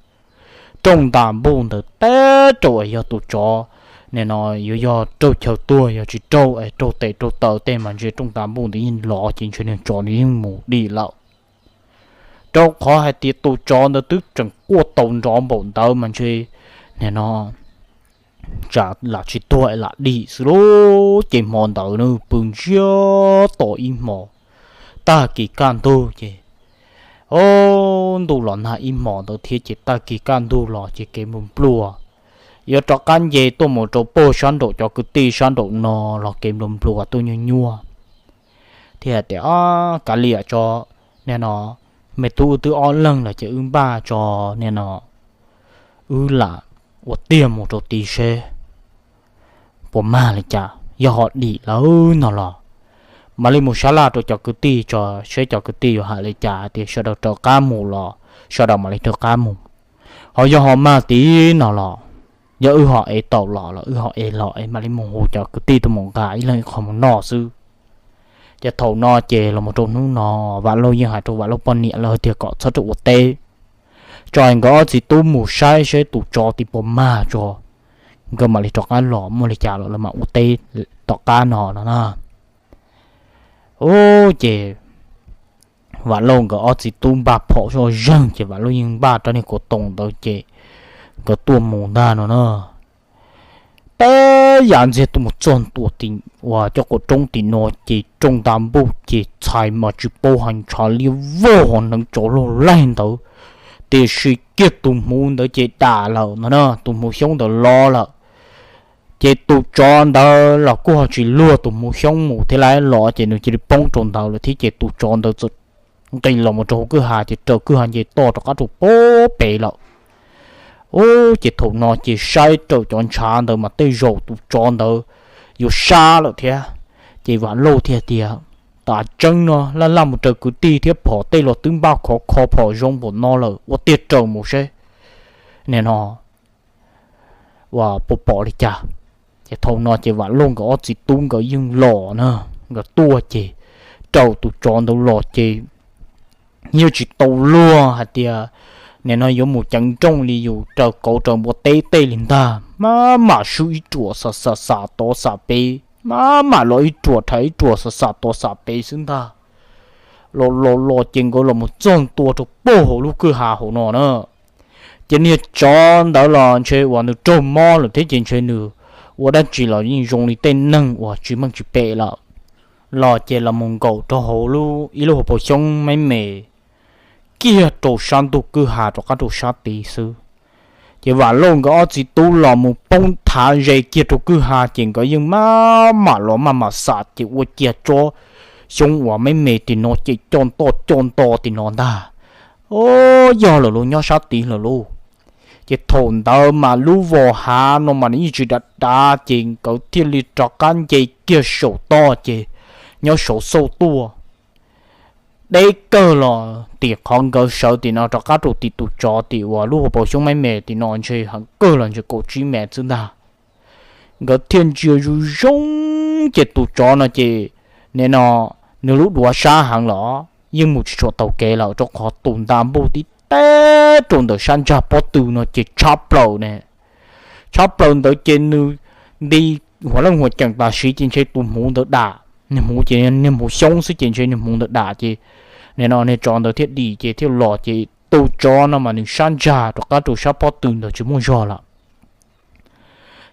rooj ntas npuj ntawd teb rau es yog tus tsov nim no yuav yog raug chaw tuag, yog tsis raug es raug tes raug taw tej mas ntshe rooj ntas npuj ntawd yeej lov ces ntshe niag tsov ntawd yeej mus dim lawm. Rau qhov hais tias tus tsov ntawd twb tseem quaj tau nrov npaum ntawd mas ntshe nim no tsam lam tsis tuag es lam dim xwb lauj. Ces hmo ntawd nws pw ntsiag to ib hmos, tag kis kaj ntug ces, o, ntuj los nag ib hmos ntawd thiab ces tag kis kaj ntug los ces kev nplua nplua, yuav rov qab nce tuaj mus rau puag sab nraum cov kwv tij sab nraum no los kev nplua nplua tuaj nyuaj nyuaj. Thiab hais tias, o, kav liam tso, nim no Me tub wb twb ob leeg lawm ces wb npaj tso, nim no wb lam ua tiag mus rau tid seb puas mag li cas. Yog ho dim lawm no los mam li mus sab laj rau cov kwv tij tso, seb cov kwv tij yuav hais li cas, hais tias sawv daws rov qab mus los sawv daws mam li rov qab mus. Ho yog ho mag tid no los, yog wb ho ev tau los los wb ho ev los es mam li mus hu cov kwv tij tuaj mus nqa ib leeg ib qho mus noj xwb. Ces thaum no ces los mus rau hnub no, Vam Lauj yeej hais rau Vam Lauj poj niam lawm tias kom txhob rau ua teb, tso nkawd ob txiv tub mus saib seb tus tsov tid puas mag tso, nkawd mam li rov qab los, muaj li cas los lawv mam ua teb tom qab no no na. Ub, ces Vam Lauj nkawd ob txiv tub npaj phom zoj zeeg ces Vam Lauj yeej npaj rab niag kuv toos ntawd ces nkawd tuaj mus ntag no na. Peb yav ntxiag tuaj mus txog ntua tim uas cov qaum roob tim no ces rooj nta npuj ces txhais mas tsis paub hais, ntshav liab vog ho hneev tsov loj laig ntawd, tiam sis kiag tus hmuv ntawd ces dam lawm no na, tus hmuv xyoob ntawd lov lawm. Ces tus tsov ntawd los kuj ho tsis luag tus hmuv xyoob mus thiab, lov ces nws cia li poob rau ntawd lawm thiab ces tus tsov ntawd txawm nqis los mus rau hauv kwj ha ces raws kwj ha nce toj rov qab rau pem lawm. Ub, ces thaum no ces saib raws cov ntshav ntawd mas tej zaum tus tsov ntawd yuav sab lawm thiab. Ces Vam Lauj thiaj tias, tam tseeb no laj laj mus raws kwv tij thiab phom tej los twb npaj khov kho phom zoo npaum no lawm, ua tiag raws mus seb nim no uas puas pom li cas. Ces thaum no ces Vam Lauj nkawd ob txiv tub nkawd yeej los na, nkawd tuaj ces raws tus tsov ntawd los ces yeej tsis tau luag hais tias nim no yuav mus ceev nrooj li yus raws kauv raws npua teb tej li ntag, maj mam swb ib ruam xam xam xam tod xam pem, maj mam los ib ruam rhais ib ruam xam xam tod xam pem xwb ntag. Los los los ces nkawd los mus txog ntua rau pem hauv lub kwj ha hauv no na. Ces niag tsov ntawd los ntshe uas nws raug mob lawm thiab ces ntshe nws ua dab tsi los yeej zoo li tej neeg uas tsis meej tsis pem lawm. Los ces los mus nkaum rau hauv ib lub hauv paus xyoob me me kiag rau sab ntug kwj ha rov qab rau sab tid xwb. Ces Vam Lauj nkawd ob txiv tub los mus poob thav ze kiag rau kwj ha ces nkawd yeej maj mam los maj mam xam ces ua ciav tsob xyoob uas me me tim no ces coj nto coj nto tim no ntag. Ub, yog lawm lauj, nyob sab tid lawm lauj. Ces thaum ntawd mas lub vos hav no mas nws yeej tsis dav dav ces nkawd thiaj li rov qab nce kiag saum toj ces nyob saud xauj tuaj deb kawg los tim qhov nkawd sawv tim no rov qab rau tim tus tsov tim uas lub hauv paus xyoob me me tim no ntshe heev kawg los ntshe kaum tsib mev xwb ntag. Nkawd thiaj ntsia zoo zoo ces tus tsov no ces nim no nws lub duav sab heev los yeej mus tsis tshua taus kev lawm rau qhov tus nta npuj tib teb rau ntawm sab ntsag pob tw no ces tshab plaws ne. Tshab plaws ntawd ces nws nti huas leej huas ceem tam sim ces ntshe tus hmuv ntawd dam, niag hmuv ces niag hmuv xyoob xwb ces ntshe niag hmuv ntawd dam ces nim no niag tsov ntawd thiaj dim ces thiaj los ces tus tsov no mas nws sab ntsag rov qab rau sab pob tw ntawd tsis muaj zog lawm.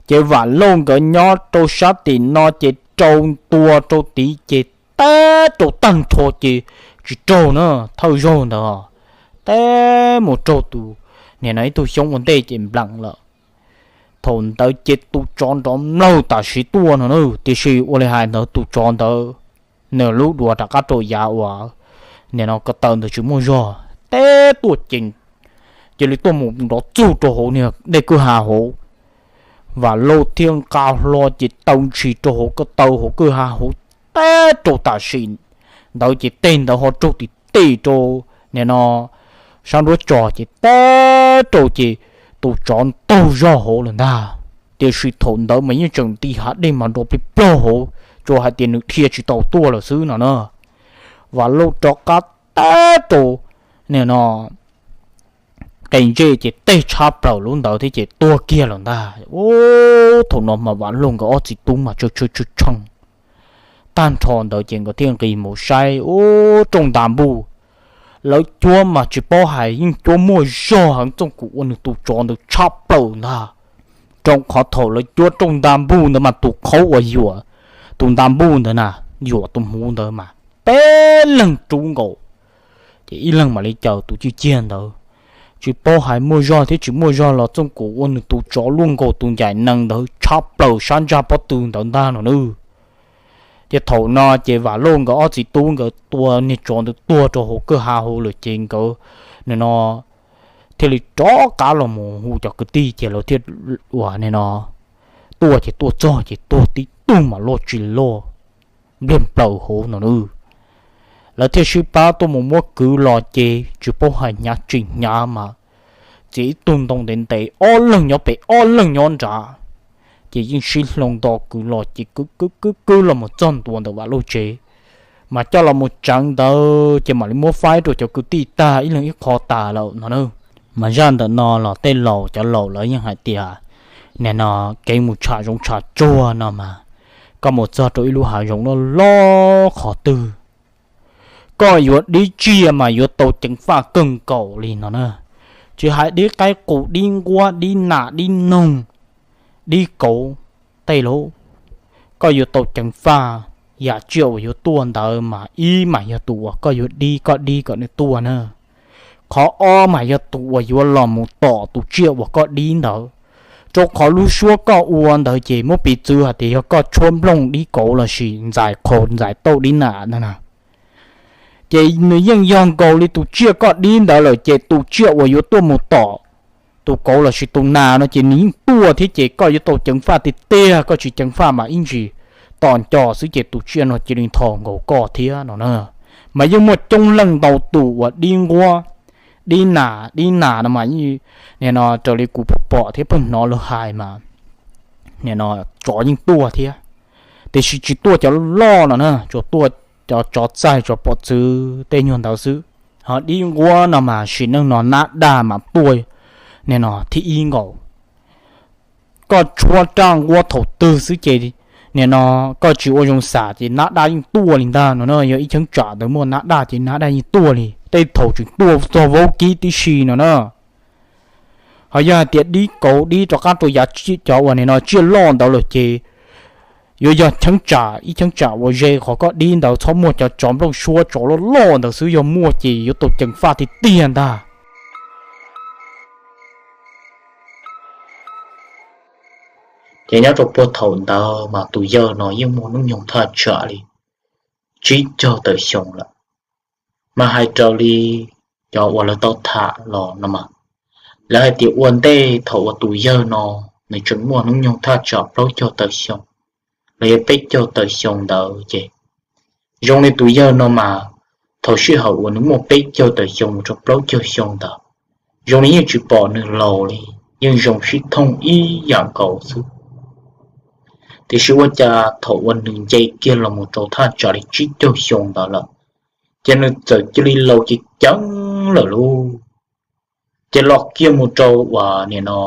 Ces Vam Lauj nkawd nyob rau sab tim no ces rau ntua rau tid ces teb rau tag nrho ces tsis raug na, thawj zaug ntawd teb mus raug tus nim no ib tug xyoob ua ntej ces npleem lawm. Thaum ntawd ces tus tsov nrov mlaug tam sim tuaj no na, tiam sis ua li hais ntawd tus tsov ntawd nws lub duav rov qab rau yav uas nim no ko taw ntawd tsis muaj zog teb tuaj ces cia li tuaj mus nrov txug rau hauv niag dej kwj ha hauv. Vam Lauj thiaj nqa hlo ces taw ntshis rau hauv ko taw hauv kwj ha hauv teb rau tam sim ntawd ces tej ntawd ho raug tim tim rau nim no sab nruab tso ces teb rau ces tus tsov ntaug zog hauv lawm ntag. Tiam sis thaum ntawd mas yeej tseem nti hav dej mas nrov plig plaug hauv, tsuas hais tias nws dhia tsis tau tuaj lawm xwb no na. Vam Lauj rov qab teb rau nim no qe ntsej ces tej tshab plaws lub ntawd thiab ces tuag kiag lawm ntag. Ub, thaum no mas Vam Lauj nkawd ob txiv tub mas tshaw tshaw tshaw tshee tag nrho ntawd ces nkawd thiaj nqis mus saib ub rooj nta npuj, lawv cuab mas tsis paub hais yeej cuab muaj zog heev txooj kuv ua nws tus tsov ntawd tshab plaws ntag. Rau qhov thaum lawv cuab rooj nta npuj ntawd mas tus qhaub uas yuam tus nta npuj ntawd na, yuam tus hmuv ntawd mas peb leeg rub nkaus, ces ib leeg mam li caws tus ciaj ciag ntawd. Tsis paub hais muaj zog thiab tsis muaj zog los txooj kuv ua nws tus tsov luaj nkaus tus ncaim nees ntawd tshab plaws sab ntsaj pob tw ntawd ntag no nawb. Ces thaum no ces Vam Lauj nkawd ob txiv tub nkawd tua niag tsov ntawd tuag rau hauv kwj ha hauv lawm ces nkawd nim no thiaj li rov qab los mus hu cov kwv tij ces lawv thiaj ua nim no tuaj ces tuaj txog ces tuag tib tug mas loj tsis loj npliag plaws hauv no. Lawv thiaj sib pab tuaj mus muab kwv los ces tsis paub hais hnyav tsis hnyav mas txiav ib tug ntoo ntev ntev ob leeg nyob pem ob leeg nyob nrad, ces yeej sib hloov nto kwv los ces kwv kwv kwv kwv los mus txog ntua ntawm Vam Lauj tsev, mas coj los mus tsev ntawd ces mam li muab faib rau cov kwv tij tag ib leeg ib qho tas lawm no na. Mas zaj ntawm no los tej laus cov laus lawv yeej hais tias nim no kev mus tsham zoov tsham tsuag no mas koj mus txog rau ib lub hav zoov loj loj qhov twg, koj yuav dib tsiaj mas yuav tau ceev faj kawg nkaus li no na. Tsis hais dib qaib qus dib nquab dib nas dib noog dib kauv tej lauj, koj yuav tau ceev faj. Yam tsiaj uas yuav tuaj ntawd mas ib mas yog tus uas koj yuav dib koj dib kom nws tuaj na. Qhov ob mas yog tus uas yuav los mus tom tus tsiaj uas koj dib ntawd. Rau qhov lub suab koj ua ntawd ces muab piv txwv hais tias yog koj tshuab nplooj dib kauv lossis ntxais qhau ntxais tauj dib nas na, ces nws yeej yog nkaus li tus tsiaj koj dib ntawd lawm ces tus tsiaj uas yuav tuaj mus tom tus kauv lossis tus nas no ces nws yeej tuaj thiab ces koj yuav tau ceev faj tiag tiag, koj tsis ceev faj mas ib ntsis tom nco xwb ces tus tsiaj no cia li nthos nkaus koj thiab no na. Mas yeej muaj coob leej ntau tus uas dib nquab, dib nas, dib nas no mas nim no raws li kuv pom pom thiab pheej hnov lawv hais mas nim no tsov yeej tuaj thiab, tiam sis tsis tuaj cov loj no na, tsuas tuaj cov tsov txaij tsov pom txwv tej nyuag ntawd xwb. Ho dib nquab no mas sim neej no nab daj mas tuaj nim no thib ib nkaus. Koj tshuab raj nquab thaum twg xwb ces nim no koj tsis ua zoo xam ces nab daj yeej tuaj li ntag no na. Yog ib cheeb tsam ntawd muaj nab daj ces nab daj yeej tuaj li, tej thaum tseem tuaj txog vaub kib tib si no na. Ho yog hais tias dib kauv dib rov qab rau yav cov uas nim no tsiaj loj ntawd lawm ces yuav yog cheeb tsam ib cheeb tsam uas ze qhov koj dib ntawd txhob muaj cov tsov nplooj suab tsov loj loj ntawd xwb, yog muaj ces yuav tau ceev faj tiag tiag ntag. Ces nyob rau puag thaum ntawd mas tus yawg no yeej muaj hnub nyoog thaj tsam li tsib caug tawm xyoo lawm. Mas hais raws li cov uas lawv tau tham los no mas, lawv hais tias ua ntej thaum uas tus yawg no nws tseem muaj hnub nyoog thaj tsam plaub caug tawm xyoo los yog peb caug tawm xyoo ntawd ces zoo li tus yawg no mas thaum sij hawm uas nws muaj peb caug tawm xyoo mus rau plaub caug xyoo ntawd, zoo li yeej tsis pom nws laus li, yeej zoo sib thooj ib yam nkaus xwb. Tiam sis ua cas thaum uas nws nce kiag los mus rau thaj tsam li tsib caug xyoo ntawd lawm, ces nws txawm cia li laus ceev ceev lawm lauj. Ces los kiag mus rau uas nim no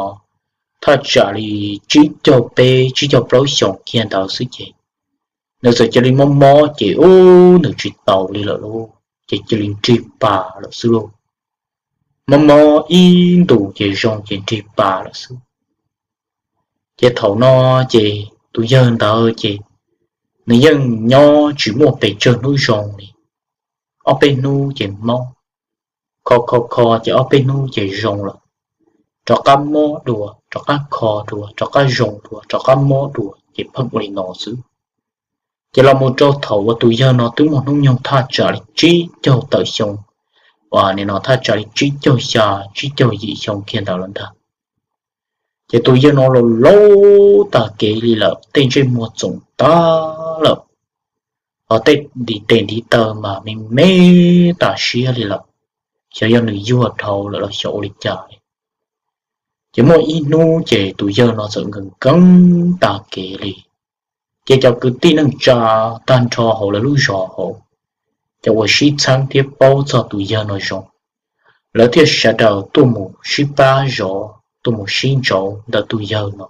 thaj tsam li tsib caug peb tsib caug plaub xyoos kiag ntawd xwb ces nws txawm cia li mob mob ces ub nws tsis taus li lawm lauj, ces cia li nrig pas lawm xwb lauj. Mob mob ib ntus ces zoo ces nrig pas lawm xwb. Ces thaum no ces tus yawg ntawd ces nws yeej nyob tsis muaj pes tsawg hnub zoo li, ob peb hnub ces mob, kho kho kho ces ob peb hnub ces zoo lawm, rov qab mob dua, rov qab kho dua, rov qab zoo dua, rov qab mob dua ces pheej ua li no xwb. Ces los mus rau thaum uas tus yawg no twb muaj hnub nyoog thaj tsam li tsib caug tawm xyoo, uas nim no thaj tsam li tsib caug xya, tsib caug yim xyoo kiag ntawd lawm ntag. Ces tus yawg no los laus tag kev li lawm, tej ntsej muag txoom tag lawm, ho tej ntiv tes ntiv taw mas me me tas siab li lawm, xyov yog nws yuag dhau lawm los xyov ua li cas li. Ces muaj ib hnub ces tus yawg no txawm nkees nkees tag kev li. Ces cov kwv tij neej tsa tag nrho hauv lawv lub zos hauv, cov uas sib txheeb thiab paub txog tus yawg no zoo, lawv thiaj sawv daws tuaj mus sib pab zov, tuaj mus sib ntsauv ntawm tus yawg no,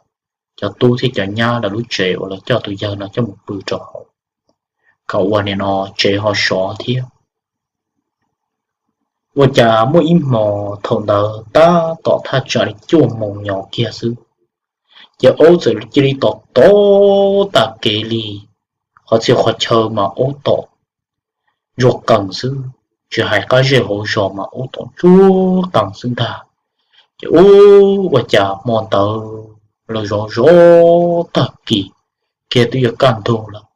cov tub thiab cov nyab lawv lub tsev uas lawv coj tus yawg no coj mus pw rau hauv, kom ua nim no tsev ho sov thiab. Ua cas muaj ib hmo thaum ntawd tab tom thaj tsam li cuaj moos nyos kiag xwb, ces aub txawm cia li tom tom tag kev li, qhov txhia qhov chaw mas aub tom ntsuag qees xwb, tsis hais qab zej hauv zos mas aub tom ntsuag qees xwb ntag. Ces ub ua cas hmo ntawd los zov zov tag kis kiag twb yuav kaj ntug lawm,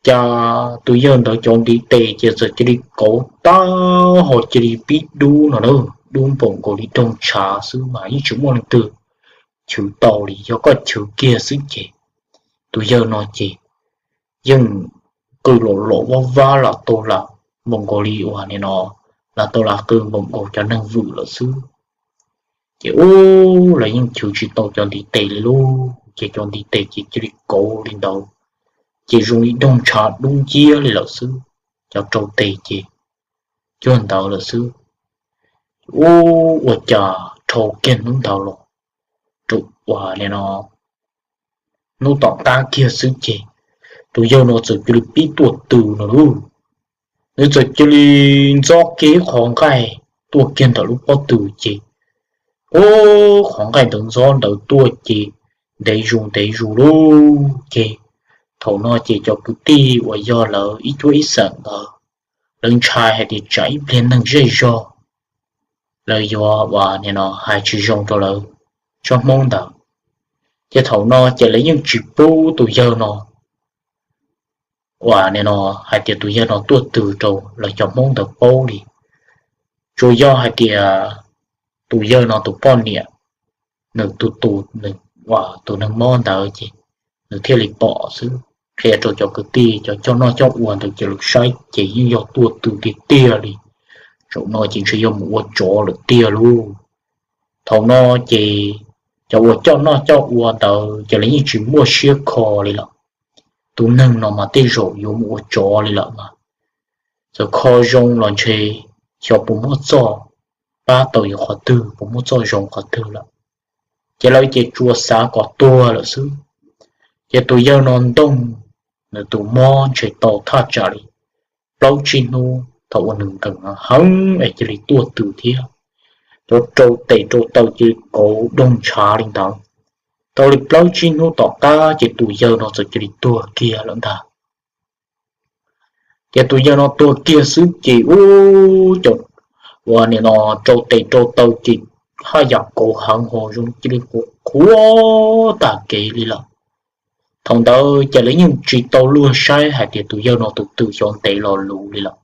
Cas tus yawg ntawd cov ntiv tes ces txawm cia li kauv tag ho cia li pib dub no na, dub npaum nkaus li doog tshav xwb mas yeej tsis muaj leej twg chwv tau li, yog koj chwv kiag xwb ces tus yawg no ces yeej qw los los vab vab los tau lam npaum nkaus li uas nim no los tau lam qw npaum nkaus cov neeg vwm lawm xwb. Ces ub, lawv yeej chwv tsis tau cov ntiv tes li lauj, ces cov ntiv tes ces cia li kauv li ntawd, ces zoo li doog tshav dub nciab li lawm xwb. Cov rau tes ces cuag ntawd lawm xwb. Ub, ua cas dhau kiag hnub ntawd los rau uas nim no hnub tom qab kiag xwb ces tus yawg no txawm cia li pib tuaj tw no lauj. Nws txawm cia li ntxob kiag ib qhov nqaij tuaj kiag ntawm lub pob tw ces, ub, qhov nqaij ntawd ntxob ntawd tuaj ces ntev zus ntev zus lauj. Ces thaum no ces cov kwv tij uas yog lawv ib cuab ib xeem ntawd, lawv ntshai hais tias tsam ib pliag neeg zej zog lawv yuav uas nim no hais tsis zoo rau lawv tsob hmoob ntawd. Ces thaum no ces lawv yeej tsis pub tus yawg no uas nim no hais tias tus yawg no tuaj tw rau lawv cov hmoob ntawd paub li. Tsuas yog hais tias tus yawg no tus poj niam, nws tus tus, tus neeg mob ntawd ces nws thiaj li pom xwb, qhia rau cov kwv tij cov coj noj coj ua ntawd ces lawv saib ces yeej yog tuaj tw tiag tiag li. Zaum no ces ntshe yog mus ua tsov lawm tiag lauj. Thaum no ces cov uas coj noj coj ua ntawd ces lawv yeej tsis muaj siab kho li lawm. Tus neeg no mas tej zaum yuav mus ua tsov li lawm mas, txawm kho zoo los ntshe xyov puas muaj txoj pab tau yuav qhov twg, puas muaj txoj zoo qhov twg lawm. Ces lawv ces tsuas xav kom tuag lawm xwb. Ces tus yawg no ntooj, nws tus mob ntshe tau thaj tsam li plaub tsib hnub thaum uas nws nkees heev es cia li tuaj tw thiab. Cov rau tes rau taw cia li kauv doog ntshav li ntawd. Tau li plaub tsib hnub tom qab ces tus yawg no txawm cia li tuag kiag lawm ntag. Ces tus yawg no tuag kiag xwb ces ub, cov uas nim no rau tes rau taw ces haj yam kauv heev ho zoo cia li qhuav qhuav tag kev li lawm. Thaum ntawd ces lawv yeej tsis tau luag saib hais tias tus yawg no tus twm xyov ntev los luv li lawm.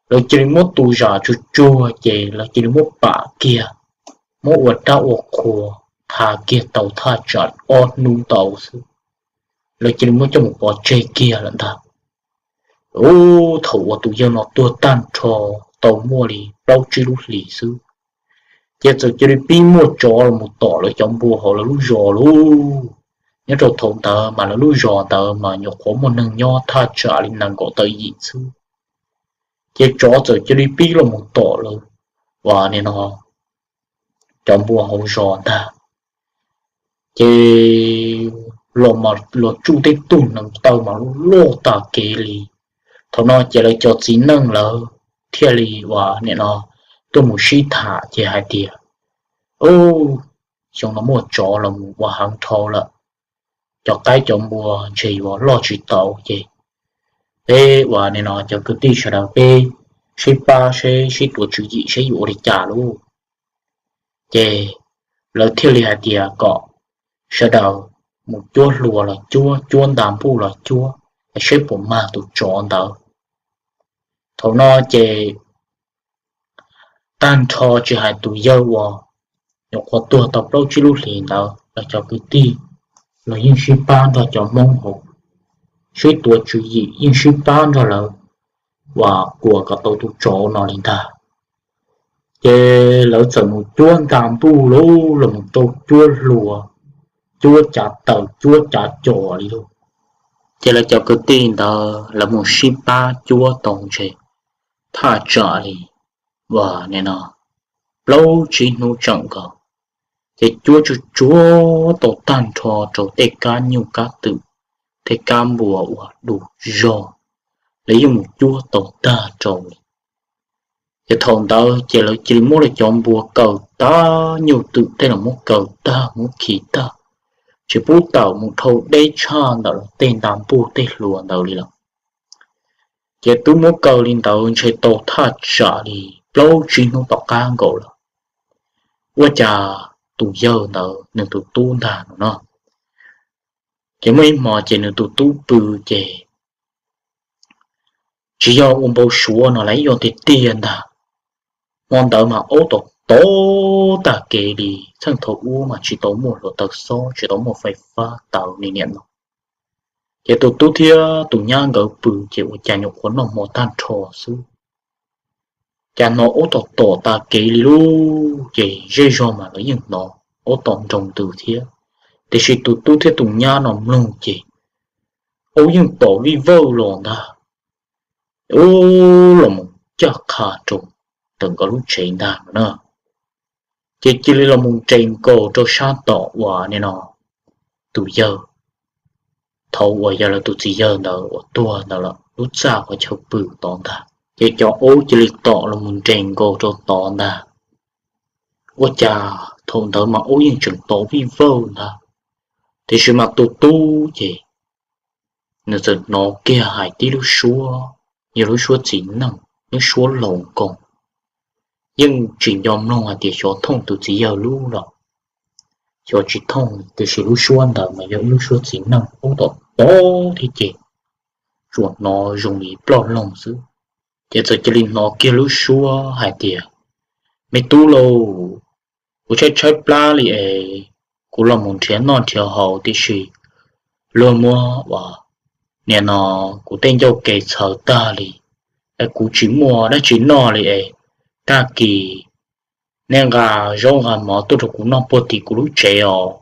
Lawv cia li muab tus zam tsuag tsuag ces lawv cia li muab pam kiag, muab ua dab ua qhua tha kiag tau thaj tsam ob hnub ntau xwb, lawv cia li muab coj mus pov tseg kiag lawm ntag. Ub, thaum uas tus yawg no tuag tag nrho tau muaj li plaub tsib lub hlis xwb, ces txawm cia li pib muaj tsov los mus tom lawv cov npua hauv lawv lub zos lauj. Nyob rau thaum ntawd mas lawv lub zos ntawd mas nyuam qhuav muaj neeg nyob thaj tsam li nees nkaum tawm yim xwb. Ces tsov txawm cia li pib los mus tom lawv uas nim no cov npua hauv zos ntag. Ces los tsuj tej tug neev taw mas loj tag kev li. Thaum no ces lawv cov txiv neej lawv thiaj li uas nim no tuaj mus sib tham ces hais tias, ub, xyoo no muaj tsov los mus ua heev dhau lawm, cov qaib cov npua ntshe yuav loj tsis tau ces peb uas nim no cov kwv tij sawv daws peb sib pab seb sib tuav tswv yim seb yuav ua li cas lauj. Ces lawv thiaj li hais tias kom sawv daws mus cuab hlua los cuab, cuab nta npuj los cuab, seb puas mag tus tsov ntawd. Thaum no ces tag nrho tsis hais tus yawg uas nyuam qhuav tuag tau plaub tsib lub hlis ntawd los cov kwv tij los yeej sib pab nrog cov hmoob hauv, sib tuav tswv yim yeej sib pab nrog lawv uas kuas kom tau tus tsov no li ntag. Ces lawv txawm mus cuab nta npuj lauj, los mus rau cuab hlua, cuab cav taws cuab cav cos li lauj. Ces lawv cov kwv tij ntawd lawv mus sib pab cuab tau ntshe thaj tsam li uas nim no plaub tsib hnub tseem nkaus, ces cuab tsuag tsuag tau tag nrho rau tej kab nyuj kab twm, tej kab npua uas du zog, lawv yeej mus cuab tau tag rau li. Ces thaum ntawd ces lawv cia li muab lawv cov npua kaw tag, nyuj twm tej los muab kaw tag muab khi tag, tsis pub tawm mus dhau deb tshaj ntawm lawv tej nta npuj tej hlua ntawd li lawm. Ces twb muab kaw li ntawd ntshe tau thaj tsam li plaub tsib hnub tom qab nkaus lawm, ua cas tus yawg ntawd nws tus tub ntag no no, ces muaj ib hmo ces nws tus tub pw, ces tsis yog ua npau suav no las, yog tiag tiag ntag. Hmo ntawd mas aub tom tom tag kev li, txheej thaum ub mas tsis tau muaj hluav taws xob, tsis tau muaj fais fab tawv li niam no. Ces tus tub thiab tus nyab nkawd pw ces ua cas nyuam qhuav noj hmo tag nrho xwb, cas hnov aub tom tom tag kev li lub. Ces zej zog mas lawv yeej hnov aub tom nroo ntws thiab, tiam sis tus tub thiab tus nyab no mloog ces aub yeej tom vij vawj los ntag. Ub, los mus caj qha rau ntawm nkawd lub tsev ntag no na. Ces cia li los mus nres nkaus rau sab tom uas nim no tus yawg, thaum uas yog lawv tus txiv yawg ntawd uas tuag ntawd lawm lub txaj qhov chaw pw tod ntag. Ces cov aub cia li tom los mus nres nkaus rau tod ntag. Ua cas thaum ntawd mas aub yeej tseem tom vij vawj ntag, tiam sis mas tus tub ces nws txawm hnov kiag hais tib lub suab, yog lub suab txiv neej, lub suab laus nkoos. Yeej tsis nco mloog hais tias xyov thooj tus txiv yawg lub los xyov tsis thooj, tiam sis lub suab ntawd mas yog ib lub suab txiv neej ub tom tod thiab ces tsuas hnov zoo li ploj loog xwb. Ces txawm cia li hnov kiag lub suab hais tias, Me tub lauj, kuv tshaib tshaib plab li es kuv los mus nrhiav noj nrhiav haus, tiam sis luag muab ua nim no kuv tej ncauj ke txhaws tag li es kuv tsis muaj dab tsi noj li es tag kis neb nqa zaub nqa mov tuaj rau kuv noj puag tim kuv lub tsev os.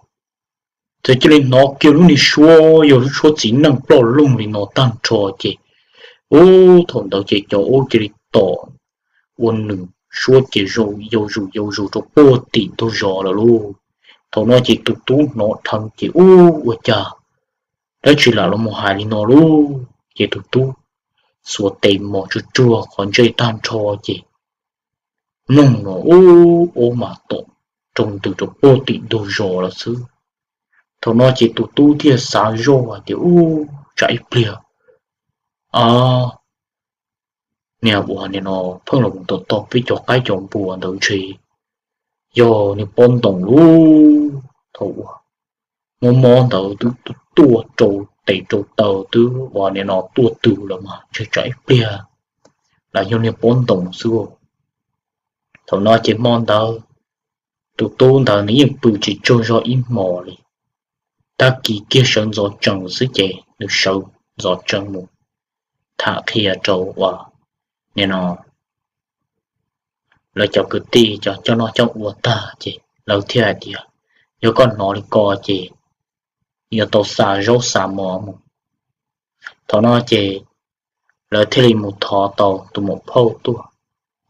Txawm cia li hnov kiag lub niag suab yog lub suab txiv neej ploj loog li no tag nrho ces ub, thaum ntawd ces cov aub cia li tom ua nws suab ces yau zus yau zus rau puag tim ntug zos lawm lauj. Thaum no ces tus tub hnov dheev ces ub, ua cas dab tsi lam los mus hais li no lauj. Ces tus tub xuas tes mos tsuag tsuag qhov ntsej tag nrho ces mloog no ub, aub mas tom nroo ntws rau puag tim ntug zos lawm xwb. Thaum no ces tus tub thiaj xav zoj hais tias, Ub, tsam ib pliag niag uas nim no pheej los tom tom peb cov qaib cov npua ntawd ntshe yog niag pob ntoos lauj. Thaum uas muab mob ntawd twb tuaj rau tes rau taw twb uas nim no tuaj twg lawm mas ntshe tsam ib pliag lam yog niag pob ntoos xwb. Thaum no ces hmo ntawd tus tub ntawd nws yeej pw tsis tsaug zog ib hmos li. Tag kis kiag sawv ntxov tsees xwb ces nws sawv ntxov tsees mus tham qhia rau uas nim no lawv cov kwv tij cov coj noj coj ua tag ces lawv thiaj hais tias, Yog koj hnov li ko ces yuav tau xa zaub xa mov mus. Thaum no ces lawv thiaj li mus thov tau tus muam phauj tuaj,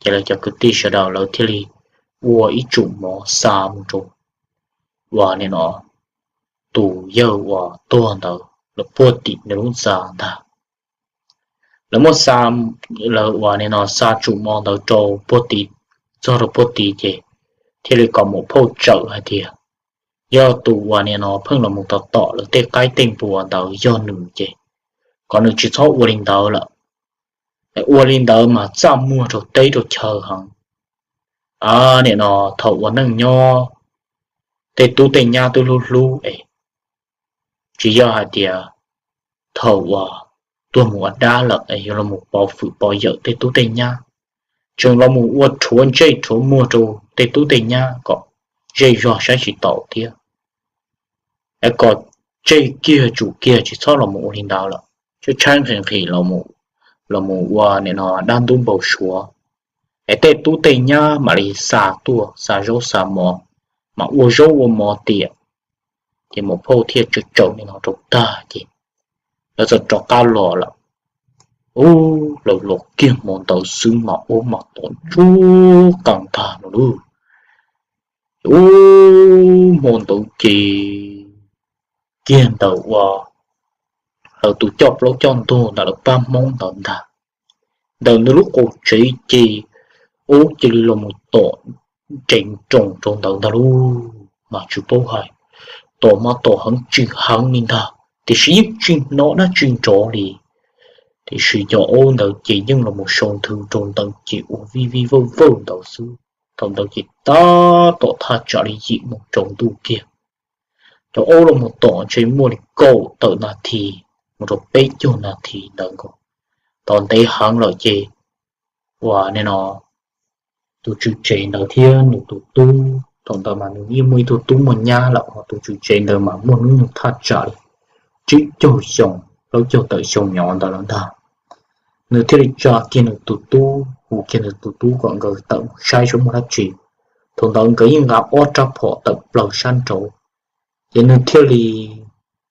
ces lawv cov kwv tij sawv daws lawv thiaj li ua ib tsum mov xa mus rau uas nim no tus yawg uas tuag ntawd lawm puag tim nws lub ntxa ntag. Lawv muab xa, lawv uas nim no xa tsum mov ntawd rau puag tid, txog rau puag tid ces thiaj li kom muam phauj tsawm hais tias yog tus uas nim no pheej los mus tom tom lawv tej qaib tej npua ntawd yog nws ces kom nws tsis txhob ua li ntawd lawm. Ua li ntawd mas txaj muag rau teb rau chaw heev. Nim no thaum ua neej nyob tej tub tej nyab twb hlub hlub es tsis yog hais tias thaum uas tuag mus ua dab lawm es yuav los mus pov fwm pov yawm tej tub tej nyab, tseem los mus ua rhuav ntsej rhuav muag rau tej tub tej nyab kom zej zog saib tsis taus thiab. Es kom tseg kiag tsum kiag tsis txhob los mus ua li ntawd lawm, tshaib tshaib nqhis nqhis los mus ua nim no dab ntub npau suav, es tej tub tej nyab mam li xa tuaj xa zaub xa mov, mam ua zaub ua mov tiam. Ces muam phauj thiaj tsawm tsawm nim no rau tag ces lawv txawm rov qab los lawm. Ub, lawv los kiag hmo ntawd xwb mas ub mas tom ntsuj qees tag no lauj. Ub, hmo ntawd ces kiag ntawm uas lawv tus coj plaub coj ntug ntawm lawv pab Hmoob ntawd ntag, ntawm nws lub qaum tsev ces ub cia li los mus tom nres nroos rau ntawd ntag lauj. Mas tsis paub hais, tom mas tom heev tsis heev li ntag, tiam sis yeej tsis hnov dab tsi nrov li. Tiam sis cov aub ntawd ces yeej los mus sau nthwv rau ntawd ces ua vij vij vawj vawj ntawd xwb. Thaum ntawd ces tab tom thaj tsam li yim moos tsaus ntuj kiag. Cov aub los mus tom ntshe muaj li kaum tawm nas this mus rau peb caug nas this ntawd nkaus, Tau ntev heev lawm ces uas nim no tus tswv tsev ntawd thiab nws tus tub, thaum ntawd mas nws yeej muaj ib tug tub muaj nyab lawm, tus tswv tsev ntawd mas muaj hnub nyoog thaj tsam li tsib caug xyoo, plaub caug tawm xyoo nyob ntawd lawm ntag. Nws thiaj li tsa kiag nws tus tub, hu kiag nws tus tub kom nkawd tawm mus saib saib muaj dab tsi. Thaum ntawd nkawd yeej nqa ob rab phom tawm plaws sab nraud, ces nws thiaj li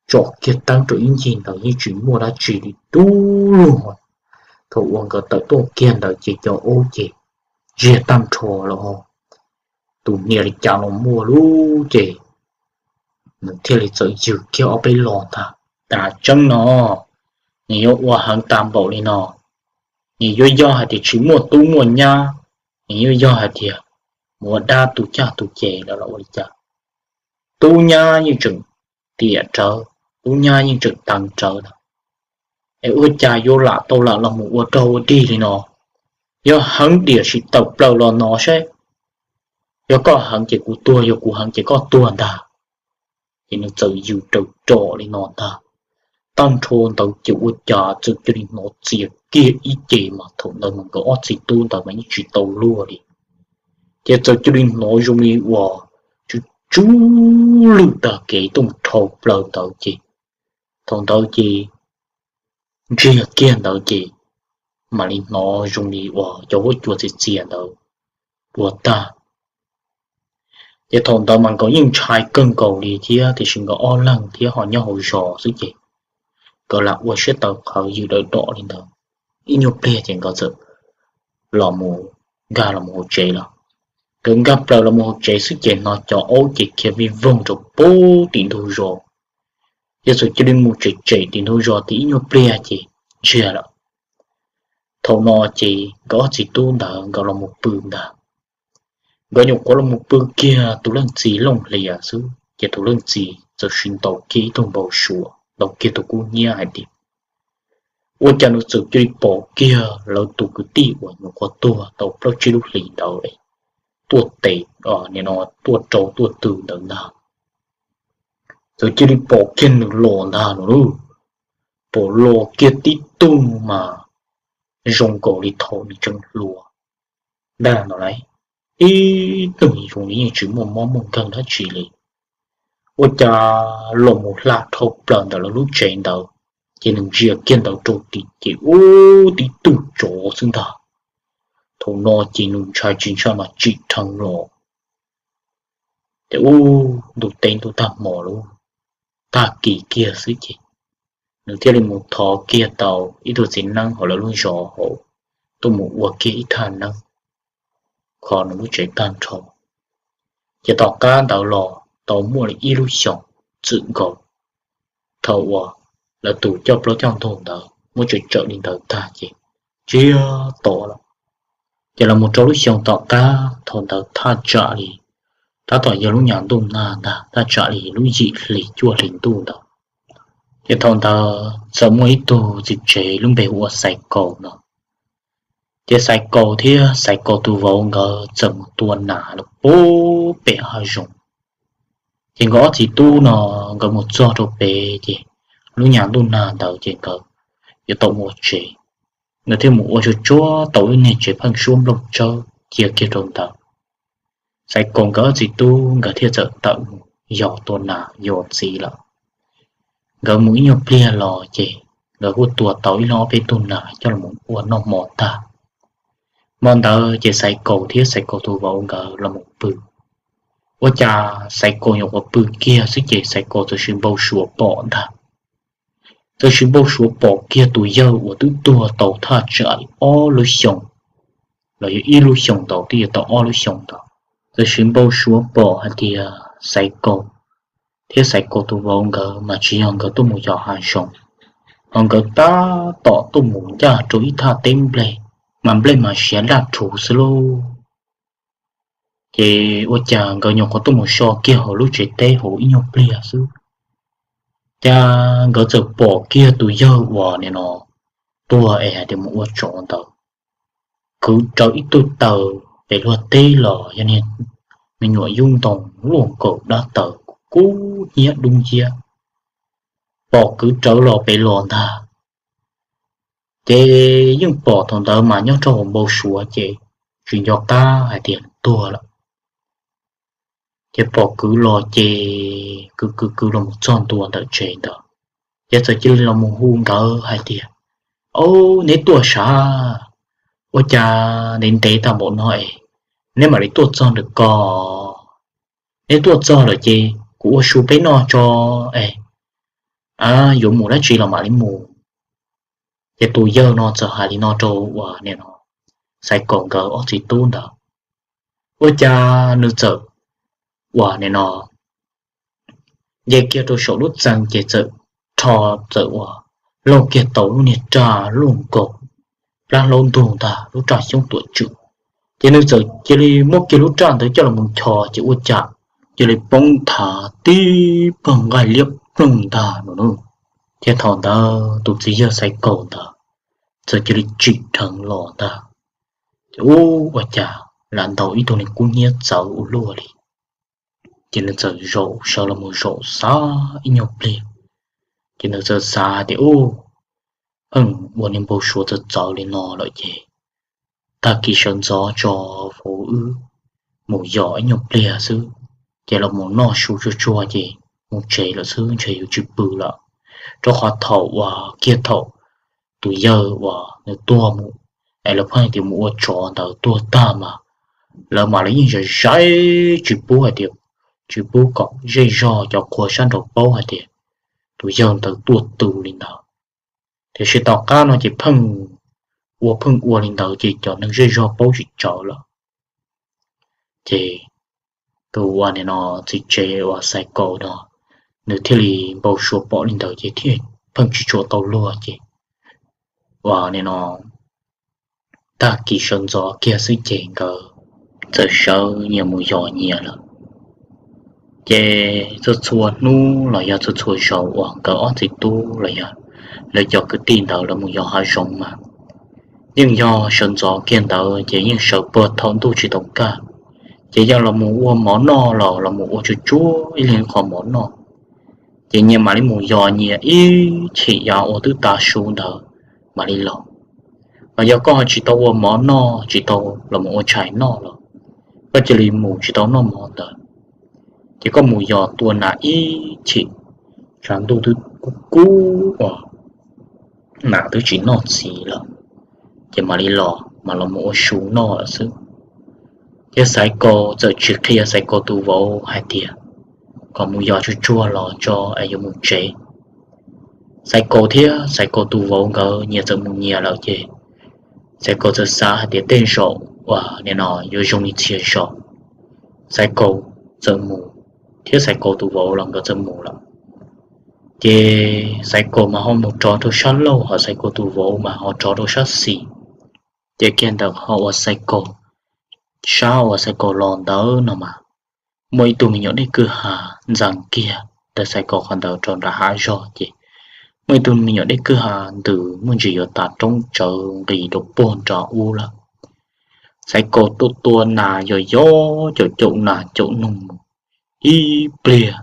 tsom kiag teeb rau ib ncig ntawd yeej tsis muaj dab tsi li dub lug. Thaum uas nkawd tawm tuaj kiag ntawd ces cov aub ces ntsiag tag nrho los, tus hnia li cas los muaj lub ces nws thiaj li txawm ywg kiag ob peb lo ntag. Tam tseeb no, nws yuav ua heev tag npaum li no, nws yuav yog hais tias tsis muaj tub muaj nyab, nws yuav yog hais tias mus ua dab tu caj tu ces lawm los ua li cas? Tub nyab yeej tseem tiam rawv, tub nyab yeej tseem teev rawv na, es ua cas yuav lam tau lam los mus ua rog ua dig li no? Yog heev diam sim tawm plaws los no saib, yog koj heev ces kuv tuag, yog kuv heev ces koj tuag ntag. Ces nws txawm yws raws rom li no ntag. Tag nrho ntawd ces ua cas txawm cia li hnov txias kiag ib ce mas thaum ntawd mas nkawd ob txiv tub ntawd mas yeej tsis tau luag li. Ces txawm cia li hnov zoo li uas tsw tsw lwj tag kev tuaj mus dhau plaws ntawd ces thaum ntawd ces ntsiag kiag ntawd ces mam li hnov zoo li uas cov huab cua txias txias ntawd dua tag. Ces thaum ntawd mas nkawd yeej ntshai kawg nkaus li thiab, tiam sis nkawd ob leeg thiab ho nyob hauv zos xwb ces nkawd lam ua siab tawv qhawv yws dawm dom li ntawd. Ib nyuag pliag ces nkawd txawm los mus, nkag los mus hauv tsev lawm. Nkawd nkag plaws los mus hauv tsev xwb ces hnov cov aub ces khiav vij voog rau pem tim ntug zos. Ces txawm cia li mus tsem tsem tim ntug zos tib ib nyuag pliag ces ntsiag lawm. Thaum no ces nkawd ob txiv tub ntawd nkawd los mus pw ntag. Nkawd nyuam qhuav los mus pw kiag tus leej txiv looj hlias xwb ces tus leej txiv txawm sis ntaus kiag ib tug npau suav, ntaus kiag tus kub hnyiab hais tias, ua cas nws txawm cia li pom kiag lawv tus kwv tij uas nyuam qhuav tuag tau plaub tsib lub hlis ntawd tuaj tes, nim no tuaj rau tuaj tw ntawd ntag. Txawm cia li pom kiag nws los ntag no lauj. Pom los kiag tib tug mas zoo nkaus li thaum nws tseem hluas ntag no lauj. Ib tug zoo li yeej tsis muaj mob muaj nkeeg dab tsi li. Ua cas los mus hla dhau plaws ntawm lawv lub tsev ntawd, ces nws ntsia kiag ntawd rau tim ces ub tib tug tsov xwb ntag. Thaum no ces nws ntshai tsis ntshai mas tsim dheev los. Ces ub ntuj teb ntuj tag hmo lub, tag kis kiag xwb ces nws thiaj li mus thov kiag tau ib tug txiv neeb hauv lawv lub zos hauv tuaj mus ua kiag ib thaj neeb kho nws lub tsev tag nrho. Ces tom qab ntawd los tau muaj li ib lub xyoos txwm nkaus, thaum uas lawv tus coj plaub coj ntug ntawd muab tsawm tsawm li ntawd tag ces ntsiag to lawm. Ces los mus rau lub xyoo tom qab thaum ntawd thaj tsam li, tab tom yog lub nyam ntuj nag ntag, thaj tsam li lub yim hlis cuaj hlis ntuj ntawd. Ces thaum ntawd txawm muaj ib tug txiv tsev lub npe hu ua Xaiv Kaus no. Ces Xaiv Kaus thiab Xaiv Kaus tus vauv nkawd txawm mus tua nas lawm pem hav zoov. Ces nkawd ob txiv tub no nkawd mus txog rau pem ces lub nyam ntuj nag ntawd ces nkawd yuav tau mus ua tsev. Nkawd thiaj mus ua tsuag tsuag tau ib niag tsev pheeb suab nplooj tsawb cia kiag rau ntawd. Xaiv Kaus nkawd ob txiv tub nkawd thiaj txawm tawm mus yos tua nas yos ntxiv lawm. Nkawd mus ib nyuag pliag los ces nkawd kuj tua tau ib leeg ob peb tug nas coj los ua noj hmo tag. Hmo ntawd ces Xaiv Kaus thiab Xaiv Kaus tus vauv nkawd los mus pw. Ua cas Xaiv Kaus nyuam qhuav pw kiag xwb ces Xaiv Kaus txawm sis npau suav pom ntag. Txawm sis npau suav pom kiag tus yawg uas twb tuag tau thaj tsam li ob lub xyoos, los yog ib lub xyoos ntawd twb yuav tau ob lub xyoos ntawd. Txawm sis npau suav pom hais tias Xaiv Kaus thiab Xaiv Kaus tus vauv nkawd mas tsis yog nkawd tuaj mus yos hav zoov, ho nkawd tab tom tuaj mus ncaj rau ib thaj teb nplej, mas nplej mas siav daj rhuv xwb lauj. Ces ua cas nkawd nyuam qhuav tuaj mus so kiag hauv lub tsev teb hauv ib nyuag pliag xwb, cas nkawd txawm pom kiag tus yawg uas nim no tuag es hais tias mus ua tsov ntawd, kwv rawv ib tug taws pem luag teb los yog niag me nyuam yub ntoo luaj nkaus dab taws kub hnyiab dub nciab, pom kwv rawv los pem los ntag. Ces yeej pom thaum ntawd mas nyob rau hauv npau suav ces tsis nco qab hais tias nws tuag lawm. Ces pom kwv los ces kwv kwv kwv los mus txog ntua ntawm tsev ntawd, ces txawm cia li los mus hu nkawd hais tias, Au, neb tuaj sav? Ua cas ntev ntev tag npaum no es neb mam li tuaj txog ntawm ko? Neb tuaj txog lawm ces kuv ua su peb noj tso es yuav mus dab tsi los mam li mus. Ces tus yawg no txawm hais li no rau uas nim no Xaiv Kaus nkawd ob txiv tub ntawd. Ua cas nws txawm uas nim no nce kiag rau saum lub txee ces txawm rho, txawm uas laug kiag tau lub niag raj luj nkaus plab hlaub ntug ntag, lub raj xyoob tuam tswm. Ces nws txawm cia li muab kiag lub raj ntawd coj los mus nchos ces ua cas cia li poob nthav tib pawg nqaij liab ploog ntag no. Ces thaum ntawd tus txiv yawg Xaiv Kaus ntawd txawm cia li tsim dheev los ntag. Ces ua cas lam ntaus ib tug niag kub hnyiab txawv ua luaj li. Ces nws txawm zaum sawv los mus zaum xav ib nyuag pliag, ces nws txawm xav hais tias, Ub, pheej ua niag npau suav txawv txawv li no lawm ces tag kis sawv ntxov tso, vauv wb mus yos ib nyuag pliag xwb, ces los mus noj su tsuag tsuag ces mus tsev lawm xwb, ntshe yuav tsis pw lawm. Rau qhov thaum uas kiag thaum tus yawg uas nws tuag mus es lawv pheej tias mus ua tsov ntawd tuag tag mas lawv mam li yeej zais zais tsis pub hais tias, tsis pub kom zej zog cov qhua sab nraud paub hais tias tus yawg ntawd tuaj tu li ntawd. Tiam sis tom qab no ces pheej ua pheej ua li ntawd ces cov neeg zej zog paub tsis tsawv lawm. Ces tus uas nim no txiv tsev uas Xaiv Kaus no nws thiaj li npau suav pom li ntawd ces thiaj pheej tsis tshua tau luag ces uas nim no tag kis sawv ntxov kiag xwb ces nkawd txawm sawv nyias mus yos nyias lawm. Ces txhua txhua hnub los yog txhua txhua zaus uas nkawd ob txiv tub los yog lawv cov kwv tij ntawd lawv mus yos hav zoov mas yeej yog sawv ntxov kiag ntawd ces yeej sawv puag thaum ntuj tsis tau kaj. Ces yog los mus ua mov noj los los mus ua tsuag tsuag ib leeg qho mov noj, ces nyias mam li mus yos nyias ib chim yav uas twb tav su ntawd mam li los. Los yog koj ho tsis tau ua mov noj, tsis tau los mus ua tshais noj los koj cia li mus tsis tau noj mov ntawd, ces koj mus yos tua nas ib chim, tshav ntuj twb kub kub uas nas twb tsis noj txiv lawm, ces mam li los mas los mus ua su noj lawm xwb. Ces Xaiv Kaus txawm tsis qhia Xaiv Kaus tus vauv hais tias kom mus yos tsuag tsuag los tso es yuav mus tsev. Xaiv Kaus thiab Xaiv Kaus tus vauv nkawd nyias txawm mus nyias lawm ces Xaiv Kaus txawm xav hais tias tej zaum uas nim no yuav zoo li txhia zaus Xaiv Kaus txawm mus thiab Xaiv Kaus tus vauv los nkawd txawm mus lawm. Ces Xaiv Kaus mas ho mus rov rau sab laug, ho Xaiv Kaus tus vauv mas ho rov rau sab xis. Ces kiag ntawm ho uas Xaiv Kaus, sab uas Xaiv Kaus los ntawd no mas muaj ib tug me nyuam dej kwj ha ntxeev kiag ntawm Xaiv Kaus qhov ntawd rau nram hav zog ces muaj ib tug me nyuam dej kwj ha ntws muaj ntsis yuav tas roob tsawv nqis rau puag nram ub lawm. Xaiv Kaus tuaj tua nas yos yos caum caum nas caum noog mus ib pliag,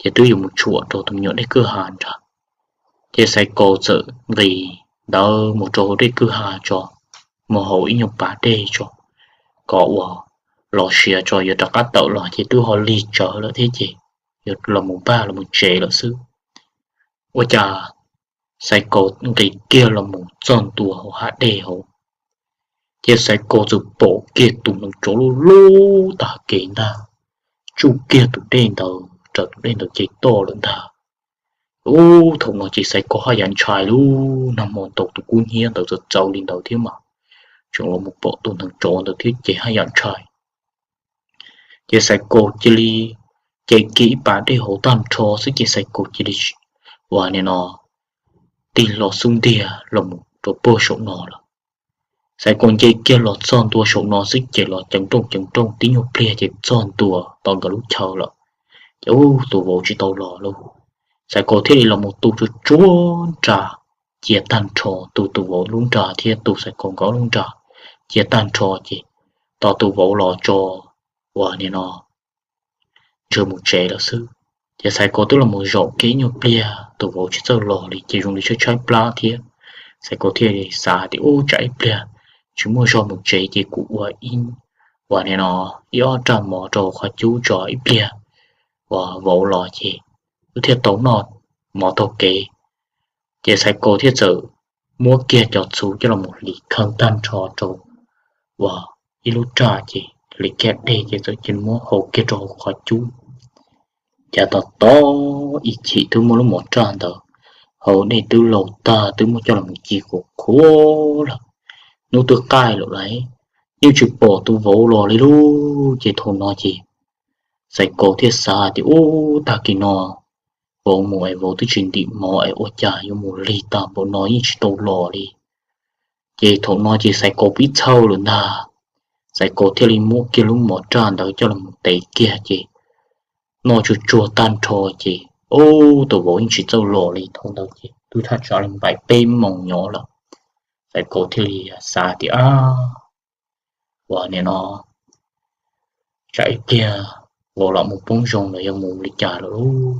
ces twb yuav mus tshuam rau tus me nyuam dej kwj ha nrad. Ces Xaiv Kaus txawm nqis ntawd mus rau hauv dej kwj ha tso, mus haus ib nyuag pas dej tso, kom uas los siav tso yuav rov qab tawm los ces twb ho lig tsawv lawm thiab ces yuav los mus npaj los mus tsev lawm xwb. Ua cas Xaiv Kaus nqis kiag los mus txog ntua hauv hav dej hauv, ces Xaiv Kaus txawm pom kiag tus neev tsov lub lub tag kev ntag, tsuj kiag tus dej ntawd raws tus dej ntawd cev toj lawm ntag. Ub, thaum no ces Xaiv Kaus haj yam ntshai lub nag hmo ntaus tus kub hnyiab ntawd txawv txawv li ntawd thiab mas tseem los mus pom tus neev tsov ntawd thiab ces haj yam ntshai. Ces Xaiv Kaus cia li nce kiag ib pas dej hauv tag nrho xwb ces Xaiv Kaus cia li uas nim no tig hlo xub ntiag los mus rau puag saum no lawm. Xaiv Kaus nce kiag los txog ntua saum no xwb ces los ceev nrooj ceev nrooj tib nyuag pliag ces txog ntua tom nkawd lub chaw lawm. Ces ub, tus vauv tsis tau los lauj. Xaiv Kaus thiaj li los mus tu tsuag tsuag nra cia tag nrho, tu tus vauv lub nra thiab tu Xaiv Kaus nkawd lub nra cia tag nrho ces tos tus vauv los tso uas nim no ntshe mus tsev lawm xwb. Ces Xaiv Kaus twb los mus zaum kiag ib nyuag pliag tus vauv tsis txawj los li ces zoo li tshaib tshaib plab thiab. Xaiv Kaus thiaj li xav tias, Ub, tsam ib pliag tsis muaj zog mus tsev ces kuv ua ib, ua nim no ib ob raj mov rau qhov cub tso ib pliag uas vauv los ces wb thiaj tau noj mov taug kev. Ces Xaiv Kaus thiaj txawm muab kiag cov txhuv coj los hliv khaws tag nrho rau uas ib lub raj ces hliv kiag dej ces txawm cia li muab hau kiag rau hauv qhov cub. Cas tos tos ib chim twb muab lub mov raj ntawd hau dej twb laus tag twb muab coj los mus ci qhuav qhuav lawm. Hnub twb qaij lawm lauj, yeej tsis pom tus vauv los li lauj. Ces thaum no ces Xaiv Kaus thiaj xav tias, Ub, tag kis no vauv mus es vauv twb tsis ntim mov es ua cas yuav mus lig tag npaum no yeej tsis tau los li. Ces thaum no ces Xaiv Kaus pib txhawj lawm ntag. Xaiv Kaus thiaj li muab kiag lub mov raj ntawd coj los mus tev kiag ces noj tsuag tsuag tag nrho ces, ub, tus vauv yeej tsis txawj los li. Thaum ntawd ces twb thaj tsam li npaim peb moos nyob lawm. Xaiv Kaus thiaj li xav tias, Ab, ua nim no tsam ib pliag vauv los mus poob zoo los yog mus li cas lawm lauj.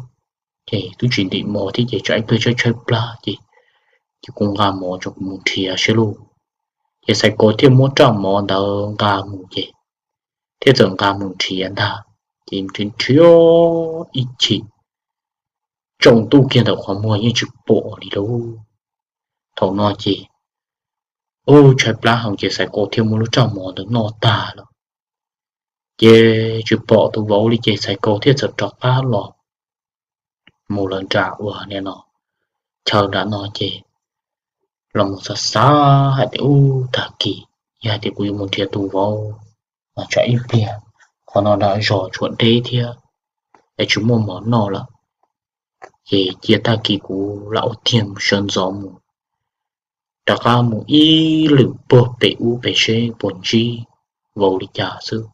Ces twb tsis ntim mov thiab ces tsam ib pliag tshaib tshaib plab ces, ces kuv nqa mov tso kuv mus nrhiav saib lauj. Ces Xaiv Kaus thiaj muab raj mov ntawd nqa mus ces thiaj txawm nqa mus nrhiav ntag. Ces nrhiav nrhiav ib chim tsaus ntuj kiag ntawm qhov muag yeej tsis pom li lauj. Thaum no ces, ub, tshaib plab heev ces Xaiv Kaus thiaj muab lub raj mov ntawd noj tag lawm. Ces tsis pom tus vauv li ces Xaiv Kaus thiaj txawm rov qab los mus lawm nram uas nim no chaw nram no ces los mus xav xav hais tias, Ub, tag kis yog hais tias kuv yuav mus nrhiav tus vauv mas tsam ib pliag qhov no nram zos tshuav deb thiab es tsis muaj mov noj lawm. Ces cia tag kis kuv lam ua tiag sawv ntxov mus, rov qab mus ib lwm puag pem ub pem seb puas ntsib vauv li cas xwb.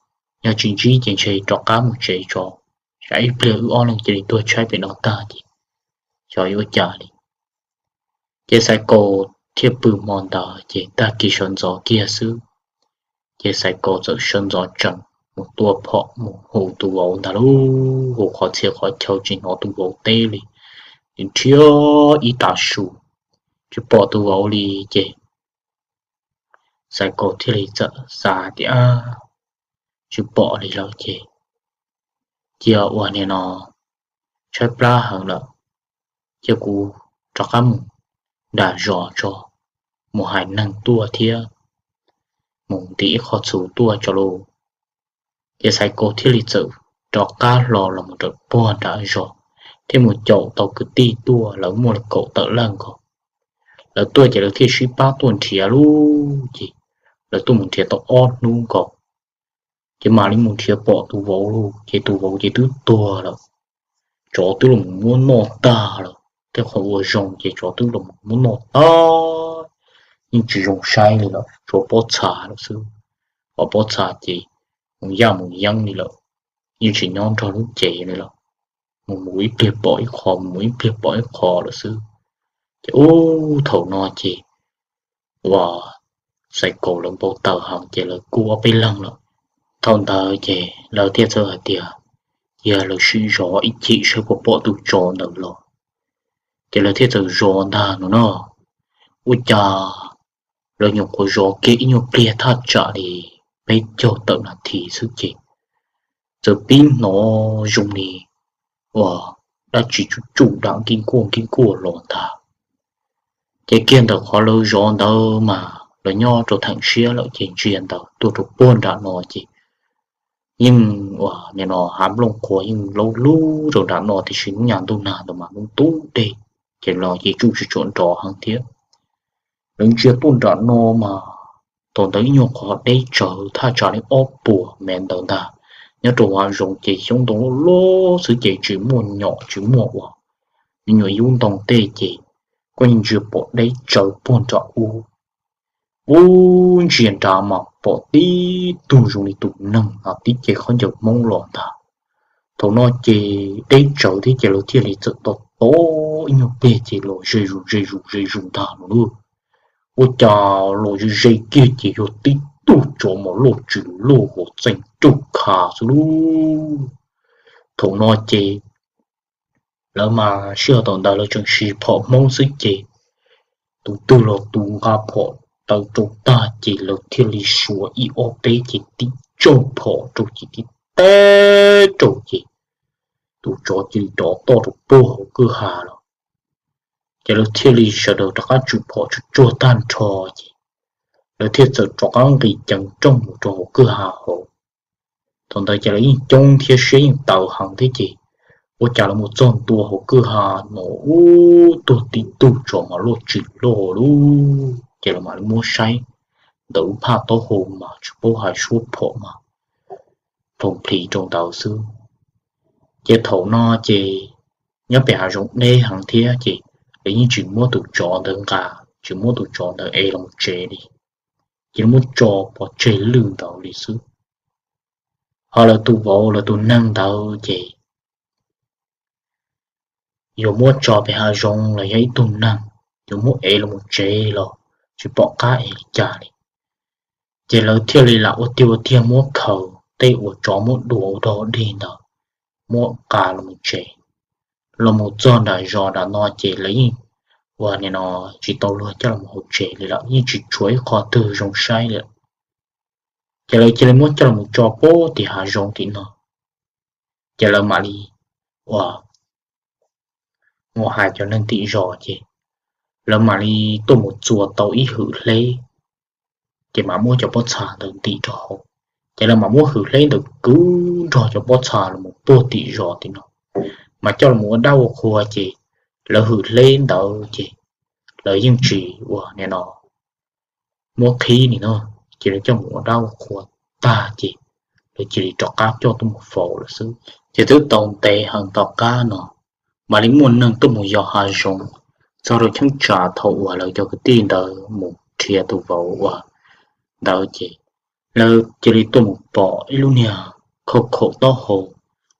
Yog tsis ntsib ces ntshe rov qab mus tsev tso, tsam ib pliag wb ob leeg cia li tuag tshaib pem no tag ces xyov yuav ua cas li. Ces Xaiv Kaus thiaj pw hmo ntawd ces tag kis sawv ntxov kiag xwb, ces Xaiv Kaus txawm sawv ntxov tsees mus tua phom mus hu tus vauv ntag lauj. Hu qhov txhia qhov chaw tsis hnov tus vauv teb li, nrhiav ib tav su tsis pom tus vauv li ces Xaiv Kaus thiaj li txawm xav tias, Tsis pom li lawm ces cia ua nim no tshaib plab heev lawm, cia kuv rov qab mus nram zos tso, mus hais neeg tuaj thiab mus ntim ib qho txhuv tuaj tso lauj. Ces Xaiv Kaus thiaj li txawm rov qab hlo los mus rau puag nram zos thiab mus caum tau kwv tij tuaj, lawv muaj li kaum tawm leej nkaus. Lawv tuaj ces lawv thiaj sib pab tuaj nrhiav lauj. Ces lawv tuaj mus nrhiav tau ob hnub nkaus, ces mam li mus nrhiav pom tus vauv lauj. Ces tus vauv ces twb tuag lawm, tsov twb los muab noj tag lawm. Tej qhov uas zoo ces tsov twb los muab noj tag, yeej tsis zoo saib li lawm, tshuav pob txha lawm xwb. Ho pob txha ces mus yaj mus yeeb li lawm, yeej tsis nyob nrog lub cev li lawm, mus mus ib pliag pom ib qho, mus mus ib pliag pom ib qho lawm xwb. Ces ub, thaum no ces uas Xaiv Kaus lawv npau taws heev ces lawv kuj ob peb leeg lawm. Thaum ntawd ces lawv thiaj txawm hais tias, Cia lawv sim zov ib chim saib puas pom tus tsov ntawd los. Ces lawv thiaj txawm zov ntag no no. Ua cas lawv nyuam qhuav zov kiag ib nyuag pliag thaj tsam li peb caug tawm nas this xwb ces txawm pib hnov zoo li uas dab tsi tsuj tsuj dam nkij nkuaj nkij nkuaj los ntag. Ces kiag ntawm qhov lawv zov ntawd mas lawv nyob rau theem siab lawm ces ntsia ntawd tuaj rau puag nram no ces yeej uas nim no hav nplooj qhuav yeej laub lub rau nram no tiam sis hnub nyoog ntuj nag ntawd mas lub ntub dej, ces los ces tsuj tsis tshua nrov heev thiab. Lawv ntsia tuaj nram no mas thaum ntawd ib nyuag qhov deb tsawv thaj tsam li ob puas mev ntawd ntag. Nyob rau hav zoov ces xyoob ntoo loj loj xwb ces tsis muaj nyom tsis muaj uas me nyuam yub ntoo tej ces koj yeej ntsia pom deb tsawv puag nram ub. Ub, ntsia nrad mas pom tib tug zoo li tus neeg ho tib ce khaub ncaws Hmoob los ntag. Thaum no ces deb tsawv thiab ces lawv thiaj li txawm to to ib nyuag pliag ces los ze zus ze zus ze zus ntag no lauj. Ua cas los ze ze kiag ces yog tib tug tsov mas loj tsis loj hos txeeg rauj kha xwb lauj. Thaum no ces lawv mas sij hawm thaum ntawd lawv tseem siv phom Hmoob xwb ces tus twg los tus nqa phom taw rau tag ces lawv thiaj li suav ib ob peb ces tib tsauj phom rau ces tib teb rau ces tus tsov cia li rov toj rau puag hauv kwj ha los. Ces lawv thiaj li sawv daws rov qab tswm phom tsuag tsuag tag nrho ces lawv thiaj txawm rov qab nqis ceev rooj mus rau hauv kwj ha hauv. Thaum ntawd ces lawv yeej coob thiab siab yeej tawv heev thiab ces ua cas lawv mus txog ntua hauv kwj ha no ub, tuag tib tug tsov mas loj tsis loj lub. Ces lawv mam li muab saib ntawm lub phaj taub hau mas tsis paub hais suab phom mas ploog plis rau ntawd xwb. Ces thaum no ces nyob pem hav zoov deb heev thiab ces lawv yeej tsis muab tus tsov ntawd nqa, tsis muab tus tsov ntawd ev los tsev li, ces lawv muab tso pov tseg lwj ntawd li xwb. Ho lawv tus vauv lawv tus neeg ntawd ces yuav muab tso pem hav zoov los yog ib tug neeg, yuav muab ev los tsev los tsis pom qab ev li cas li. Ces lawv thiaj li lam ua tiag ua tiag muab khaws tej uas tsov muab dua ua dog dig ntawd muab nqa los tsev. Los mus txog nram zos nram no ces lawv yeej ua nim no tsis tau luag coj los hauv tsev li lawm, yeej tsis tshuav ib qho twg zoo saib li. Ces lawv cia li muab coj los tso pem tim hav zoov tim no. Ces lawv mam li ua, mus hais cov neeg tim zos ces lawv mam li tuaj mus txua tau ib hwm hleb, ces mam muab cov pob txha ntawd ntim rau hauv. Ces lawv mam muab hwm hleb ntawd kwv nrog cov pob txha los puag tim zos tim no, mas coj los ua dab ua qhua ces lawv hwm hleb ntawd ces lawv yeej tsis ua nim no muab qhib ni no, ces lawv coj mus ua dab ua qhua tag ces lawv cia li rov qab coj tuaj mus faus lawm xwb. Ces twb tau ntev heev tom qab no mam li muaj neeg tuaj mus yos hav zoov, txog rau cheeb tsam thaum uas lawv cov kwv tij ntawd mus nrhiav tus vauv uas ntawd ces lawv cia li tuaj mus pom ib lub niag khauj khaum taub hau,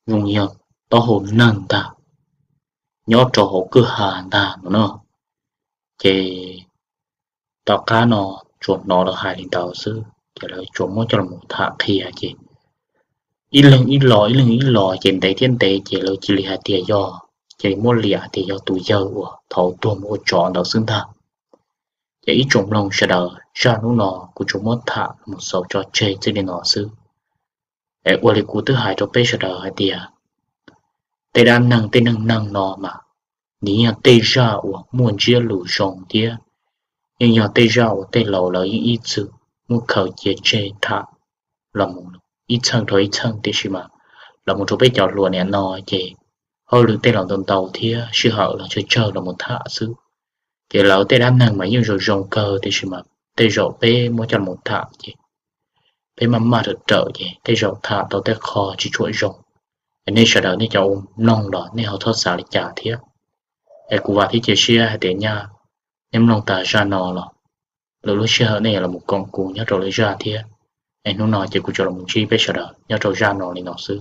zoo yog taub hau neeg ntag, nyob rau hauv kwj ha ntag no no. Ces tom qab no tsuas hnov lawv hais li ntawd xwb ces lawv tsuas muab coj los tham qhia ces ib leeg ib los ib leeg ib los ces ntev thiab ntev ces lawv cia li hais tias yog, cia li muab liam hais tias yog tus yawg uas thaum tuag mus ua tsov ntawd xwb ntag. Ces ib tsoom mloog sawv daws, zaj hnub no kuv tsuas muab tham mus xaus tso tseg txij li no xwb. Es ua li kuv twb hais rau peb sawv daws hais tias tej dab neeg tej neeg neeg no mas nws yog tej zaj uas muaj ntsiab lus zoo thiab yeej yog tej zaj uas tej laus lawv yeej ib txwm muab khaws cia tseg tham los mus ib txheej dhau ib txheej, tiam sis mas los mus rau peb cov hluas niam no ces hauj lwm tej los ntau ntau thiab sij hawm los tsawg tsawg los mus tham xwb. Ces lawv tej dab neeg mas yeej zoo zoo kawg, tiam sis mas tej zaum peb muab coj los tham ces peb maj maj rawm rawm ces tej zaum tham tau tej qho tsis tshua zoo. Es nej sawv daws nej cov ua mloog los nej ho txhob xav li cas thiab. Es kuv vam thiab cia siab hais tias nyaj nej mloog tas zaj no los lwm lub sij hawm nej yuav los koom kuv nyob rau lwm zaj thiab. Es hnub no ces kuv tsuas los ntsib peb sawv daws nyob rau zaj no li no xwb.